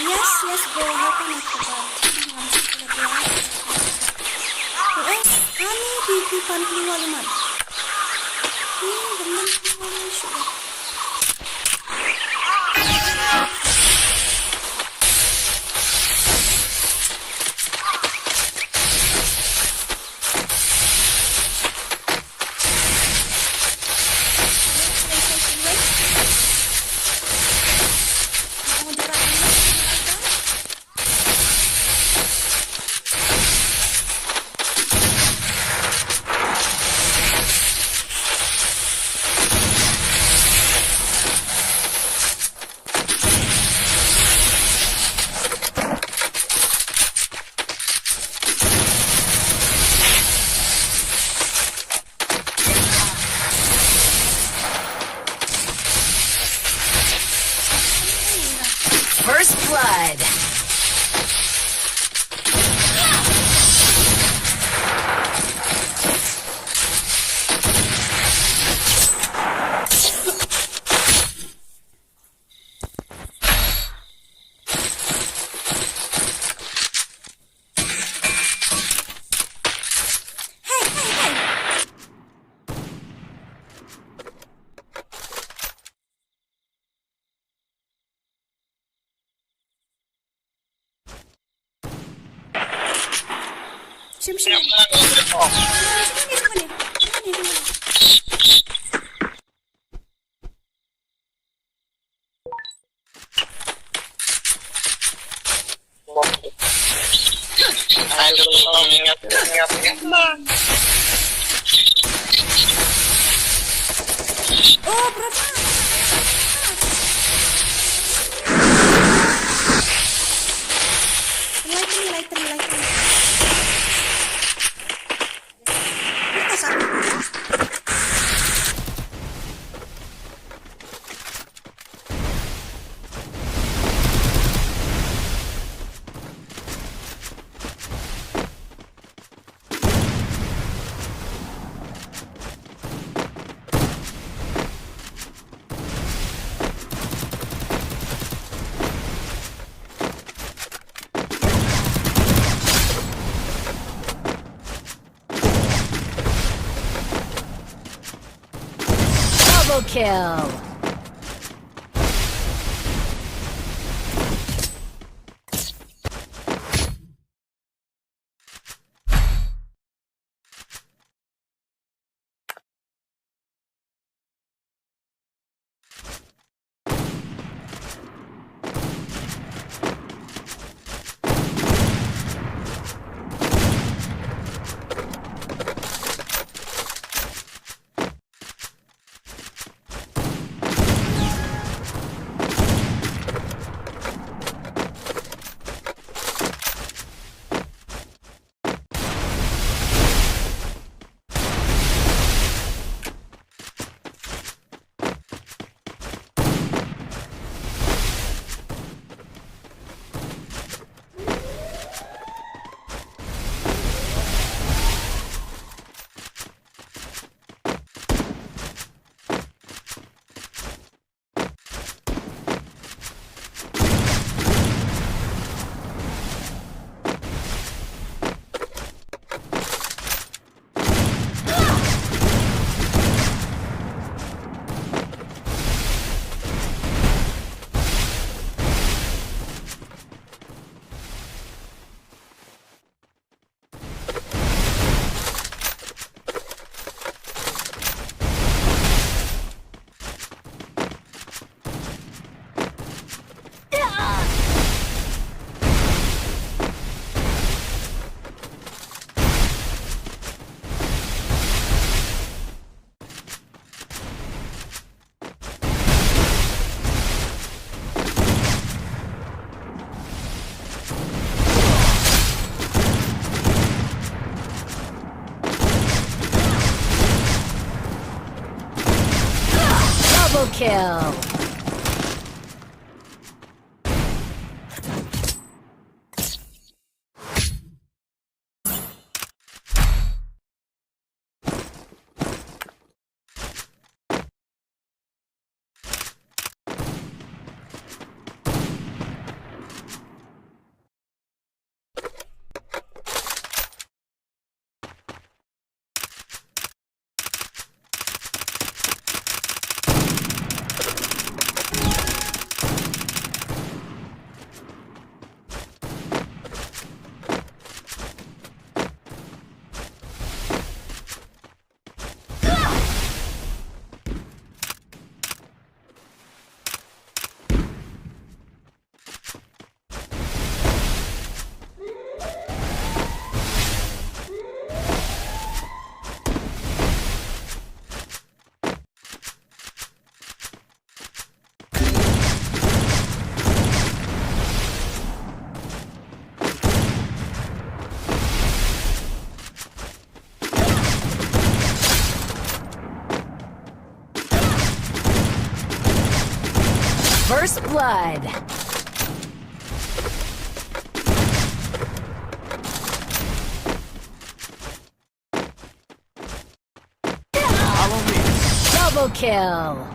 Yes, yes, bro. How can I forget? Yes, kami di depan keluar, Iman. Ini benar keluar, sudah. First blood. Shim, shim. Shim, shim, shim. Oh, brother. Light me, light me, light me. Double kill. First blood. Double kill.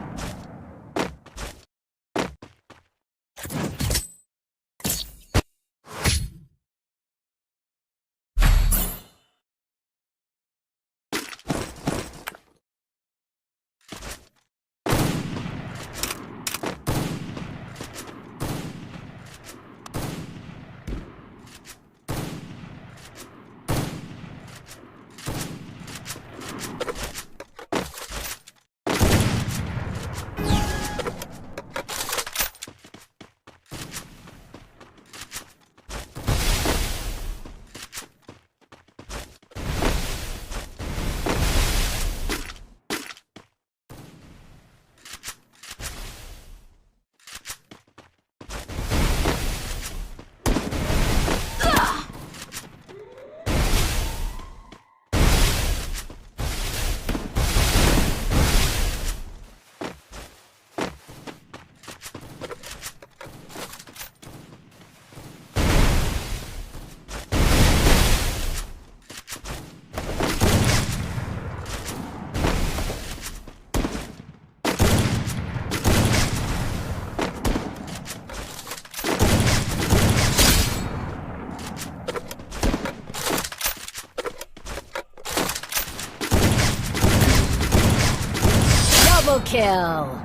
Double kill.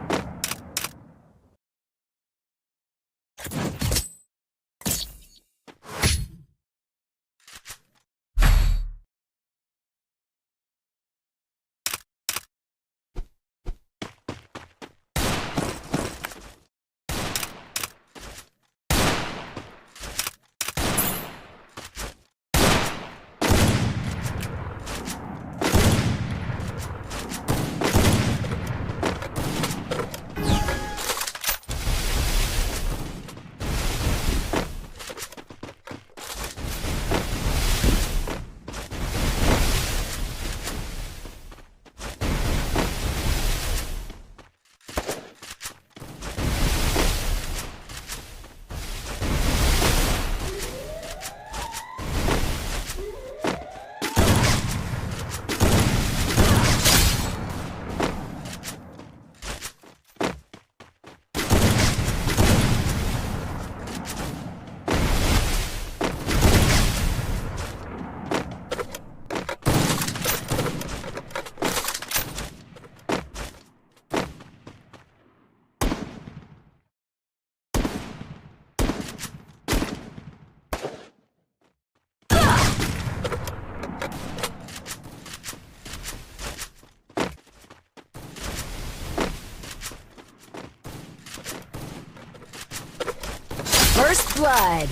First blood.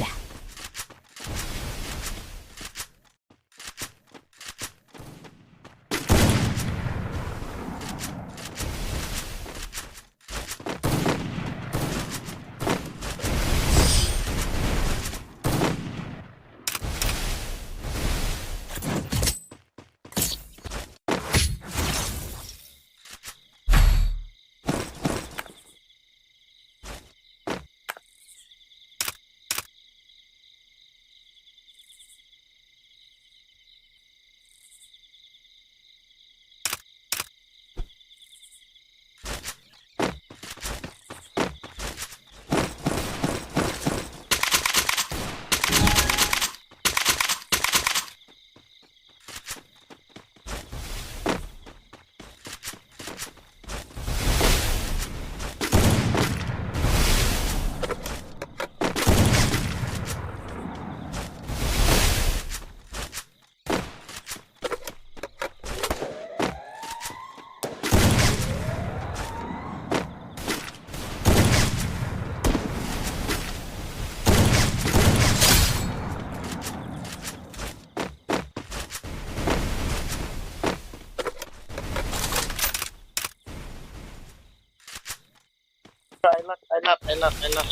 I luck, I luck, I luck, I luck.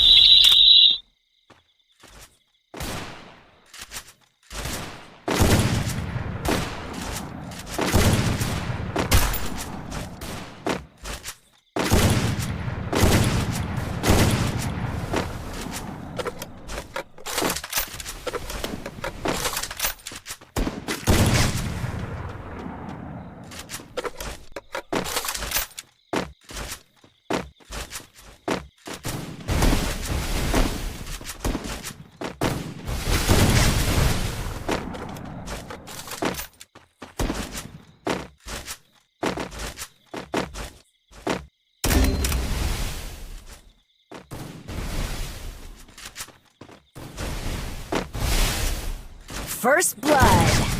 First blood.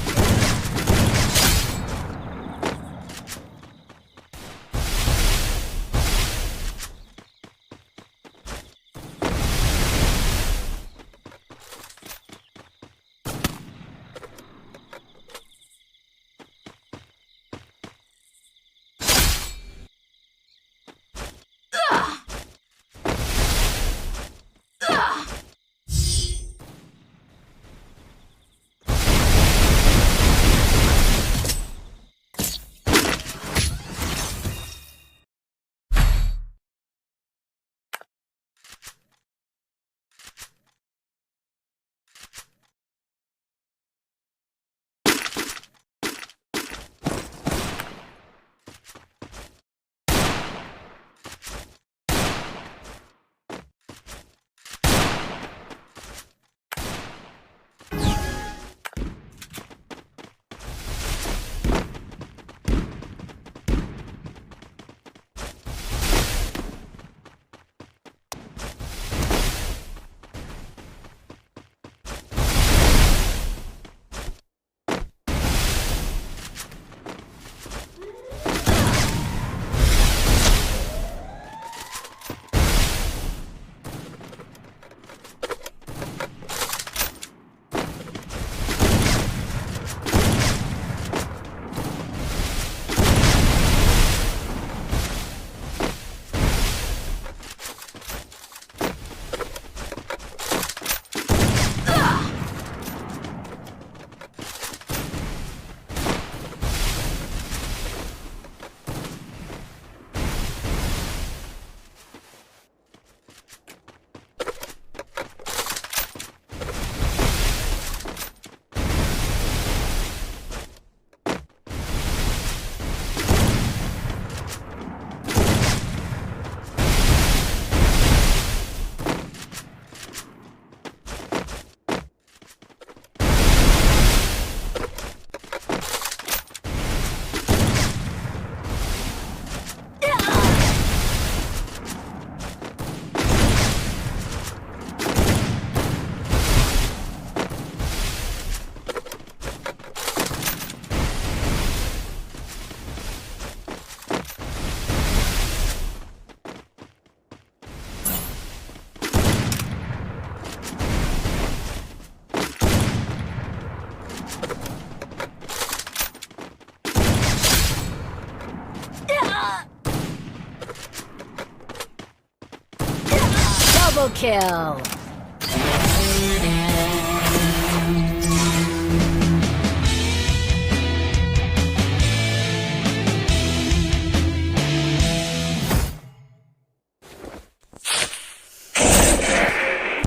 Double kill.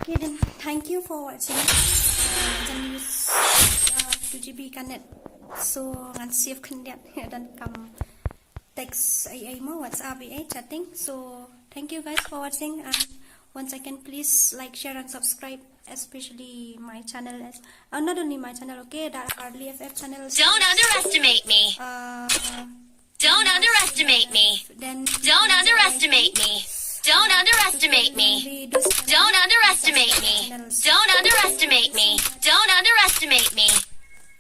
Okay, then thank you for watching. Uh, ngan use, uh, two G B ka net. So ngan save khyndiat, ngan donkam text, ai ai mo, WhatsApp, ai ai chatting. So thank you guys for watching, and once again, please like, share and subscribe, especially my channel as, uh, not only my channel, okay, the Arlie F F channel. Don't underestimate me. Uh, Don't underestimate me. Then don't underestimate me. Don't underestimate me. Don't underestimate me. Don't underestimate me. Don't underestimate me.